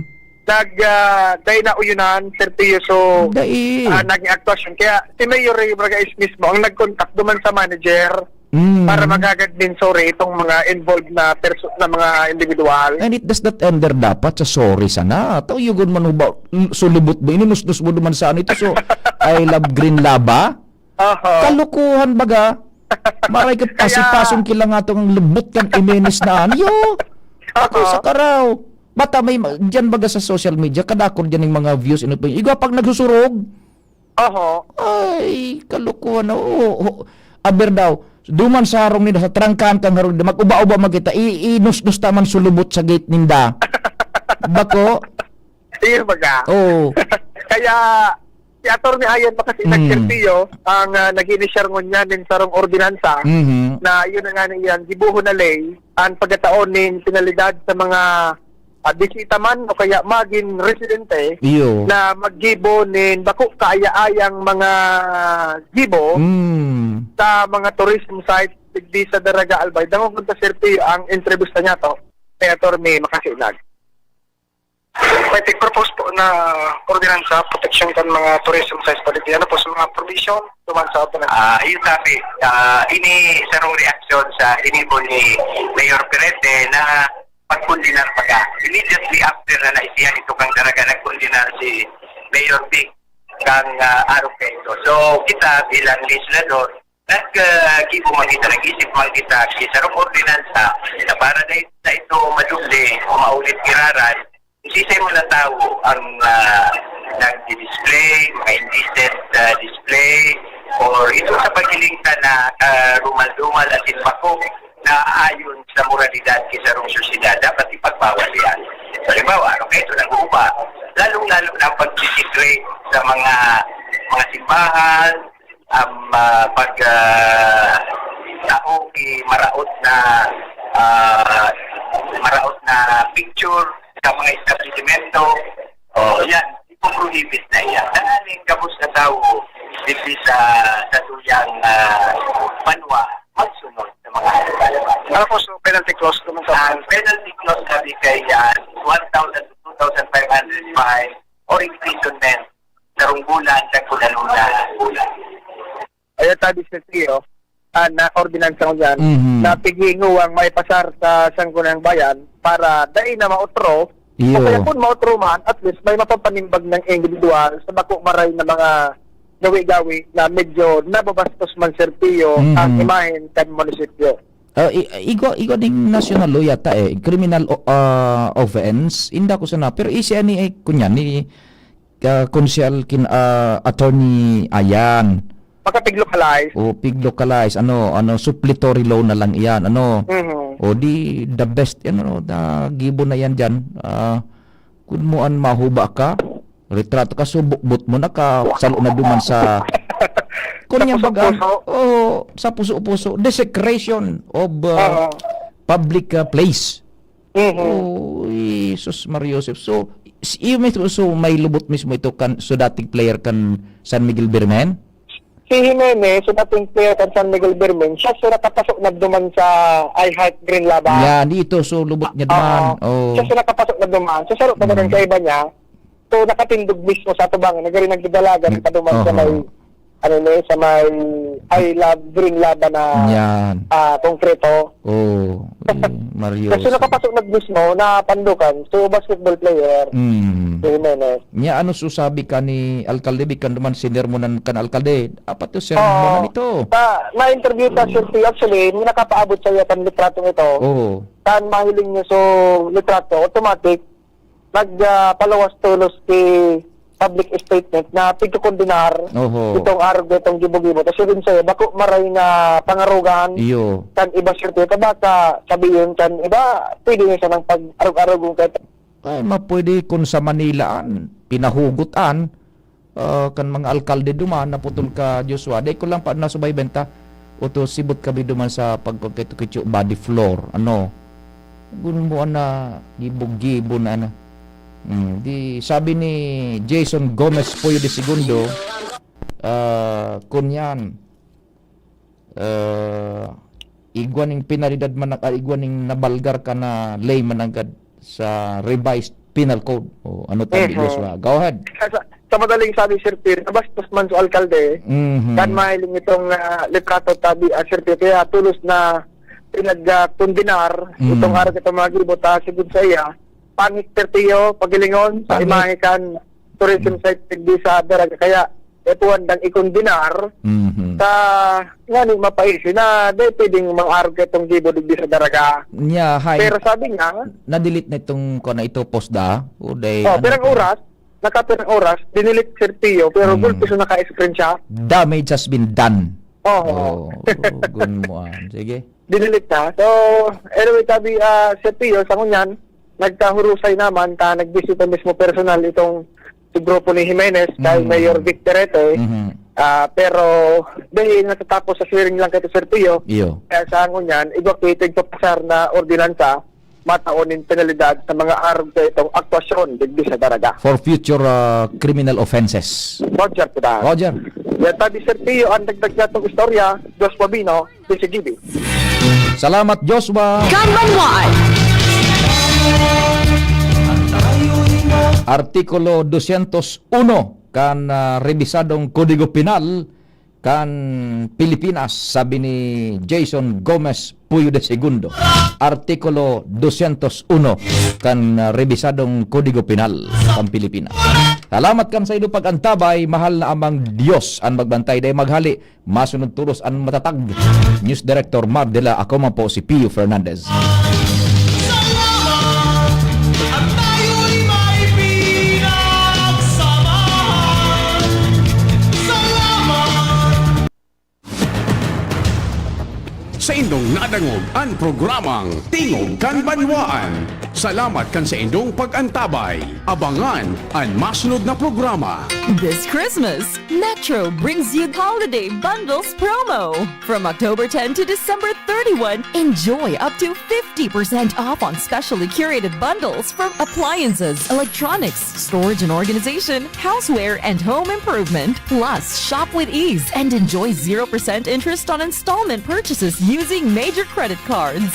nag, ah, dahil na uyunan, seryoso, Dai. ah, naging aktuasyon. Kaya si Mayor Ray Bragais mismo ang nag-contact duman sa manager Mm. para maghagad nin sorry itong mga involved na perso-, na mga individual. And it does not end there dapat sa sorry sana. Tao yugon man huba, l- sulubot mo, ininusdos mo duman sa ano ito. So, I love Green Laba. Aha. Kalukuhan baga. Maray ka Kaya pasipasong kila nga tong lubot kan Jimenez na ano. Yo! Ako Aha. sa karaw. Bata may ma- dyan baga sa social media, kadakor dyan yung mga views. Ano pa yun? Igwa pag nagsusurog. Oho. Ay, kalukuhan na. Oo, oo. Aber daw, duman sa harong ninda, sa trangkahan kan harong ninda, mag-uba-uba man kita, i-, inusnos ta man sulubot sa gate ninda. Bako? Iyo baga. Oo. Kaya, si Attorney Ayan Makasilag Mm. Sergio, ang, ah, nag-inisyar ngunyan nin sarong ordinansa Mhm. na yun na nga na iyan, gibohon na ley, ang pagkataon nin penalidad sa mga, ah, bisita man o kaya magin residente Iyo. na maggibo nin bako kaaya-ayang mga gibo Mm. sa mga tourism site digdi sa Daraga Albay. Dangon kun ta, Sir Pio, ang entrevista niya to kay Attorney Makasilag. May tig-propose po na ordinansa, proteksyon kan mga tourism sites pa digdi. Ano po sa mga provision duman sa ordinansa? Ah, ayun, sabi, ah, ini sarong reaksyon sa inibo ni Mayor Perete na pagkondenar baga. Immediately after na naisihan ito kang Daraga, nagkondenar si Mayor Vic kang, ah, Arroqueto. So, kita bilang legislador, nag, ah, gibo man kita, nag-isip man kita, si sarong ordinansa, na para na, na ito madoble o maulit giraran, isisay mo na tawo ang, ah, nagdi-display, mga indecent, ah, display, or ito sa paghiling ta na, ah, rumal-dumal asin bako na ayon sa moralidad ki sarong sosyedad, dapat ipagbawal yan. Halimbawa, ano kayo, ito nag-uupa. Lalong-lalo na ang pag-desecrate sa mga, mga simbahan, um, ah, pag, ah, tao, ki maraot na, ah, maraot na picture sa mga establisimento. Oh, yan. Ipo-prohibit na iyan. Tanganing gabos na tawo, digdi sa, sa tuyang, ah, banwa, magsunod sa mga halimbawa. Ano po, so penalty clause naman sa Ang penalty clause sabi kay, ah, one thousand to two thousand five hundred fine or imprisonment, sarong bulan, tag kung anong na bulan. Ayan, sabi sa T O, ah, na ordinansa ko dyan, Mhm. na pighinguwang maipasar sa Sangguniang Bayan para dai na maotro, o Iyo. kaya kung maotro man, at least may mapapanimbag ng individual sa bako maray na mga gawi-gawi na medyo nababastos man, Sir Pio, Mhm. ang imahen kan munisipyo. Ah, i-, igwa, igwa ding national law yata eh, criminal o-, ah, offense, inda ko sana, pero isi ani ay kunya ni, ah, Konsehal kin-, ah, Attorney Ayan. Makapig-localize. O, pig-localize, ano, ano, suppletory law na lang iyan, ano. Mhm. O di, the best, ano, the gibo na yan dyan. Ah, kun mo an mahuba ka, retrato ka, so bukbot mo na ka, salo na duman sa, Sa kunyang baga, puso-puso. Oo, sa puso-puso, desecration of, ah, Oo. public, ah, place. Mhm. Oh, Jesus Maria Joseph. So, s-, iyo mismo, so may lubot mismo ito kan, so dating player kan San Miguel Birmen? Si Jimenez, so dating player kan San Miguel Birmen, siya so nakapasok na duman sa I Heart Green Laban. Yan, dito, so lubot niya duman. Oo. Oh. Siya so nakapasok na duman. So, saro pa man ang Mm. kaiba niya. So, nakatindog mismo sa atubangan. Nagari nagdadalagan Nag-, pa duman sa oho. may, ano ni, sa may I Love Green Laban na, Yan. ah, konkreto. Oh, eh, Mario Kasi sa nakapasok na mismo na pandukan. So, basketball player, Mm. si Jimenez. Nya, ano susabi ka ni Alkalde? Bikan duman, sinermonan kan Alkalde. Apat to sermonan Oo. ito. Sa, na-interview ta, Sir P, actually, may nakapaabot sa iya kan litratong ito. Oo. Kan mahiling niya so litrato, automatic, nag, ah, paluwas tolos ki public statement na pigkokondenar Oho. itong arog na itong gibo-gibo. Tas yun sa'yo, bako maray na pangarogan Iyo. kan iba, siyempre, ka baka sabihin kan iba, pwede na siya ng pag-arog-arogon kahit Ay, mapwede kun sa Manila an, pinahugot an, ah, kan mga alkalde duman, naputol ka, Joshua. Dai ko lang pa nasubaybayan ta. Oto, sibot kami duman sa pagkakito-kityo body floor. Ano? Gunboan na, gibo-gibo na, ano. Hmm, di, sabi ni Jason Gomez Puyo de Segundo, ah, kun yan, ah, igwa ning penalidad man, ah, igwa ning nabalgar ka na ley mananggad sa revised penal code. O, ano tabi, Mhm. Joshua? Go ahead. Sa, sa, sa madaling sabi, Sir Pir, nabastos man sa alkalde, Mhm. kan mahiling itong, ah, litrato tabi, ah, Sir Pir, kaya tulos na pinag, ah, kondenar Mm. itong arog itong mga gibo ta, sigun sa iya, pangit, Sir Pio, paghilingon, sa Pangit. imahe kan tourism Mm. site digdi sa Daraga. Kaya, eto andang ikondenar Mhm. sa ngani mapaisi na di pwedeng mangarog itong gibo digdi sa Daraga. Nya, hay, Pero sabi niya, na-delete na itong, kuwan na ito, post da? O, day, Oh, ano pirang to? oras, nakapirang oras, dinilit, Sir Pio, pero Mm. gulpi so naka-screenshot. Damage has been done. Oo. Oo, gun mo, ah. Sige. Dinilit na. So, anyway, sabi, ah, Sir Pio, sa ngunyan, nagkahurusay naman, ta nagbisita mismo personal itong si grupo ni Jimenez kay Mm. Mayor Vic Terete. Mhm. Ah, pero dahil natatapos sa swearing lang kay Sir Pio, Iyo. kaya sa ngunyan, igwa ko ito igpapasar na ordinansa, mataon nin penalidad sa mga arog sa itong aktwasyon digdi sa Daraga. For future, ah, criminal offenses. Roger po ta. Roger. Yan, sabi Sir Pio, ang dagdag niya itong istorya, Joshua Bino, D C G B. Salamat, Joshua. Kan Banwaan. Artikulo dosyentos uno kan, ah, rebisadong Kodigo Penal kan Pilipinas, sabi ni Jason Gomez Puyo de Segundo. Artikulo dosyentos uno kan, ah, rebisadong Kodigo Penal kan Pilipinas. Salamat kan saindo pag-antabay, mahal na Amang Dios an magbantay. Dai maghali, masunod tolos an matatag. News Director Mar Dela, ako man po si Pio Fernandez. Salamat! At tayo'y may pinagsamahan. Salamat! Saindong nadangog an programang Tingog kan Banwaan. Salamat kan saindong pag-antabay. Abangan an masunod na programa. This Christmas, Metro brings you Holiday Bundles promo. From October ten to December thirty-one, enjoy up to fifty percent off on specially curated bundles from appliances, electronics, storage and organization, houseware, and home improvement. Plus, shop with ease and enjoy zero percent interest on installment purchases using major credit cards.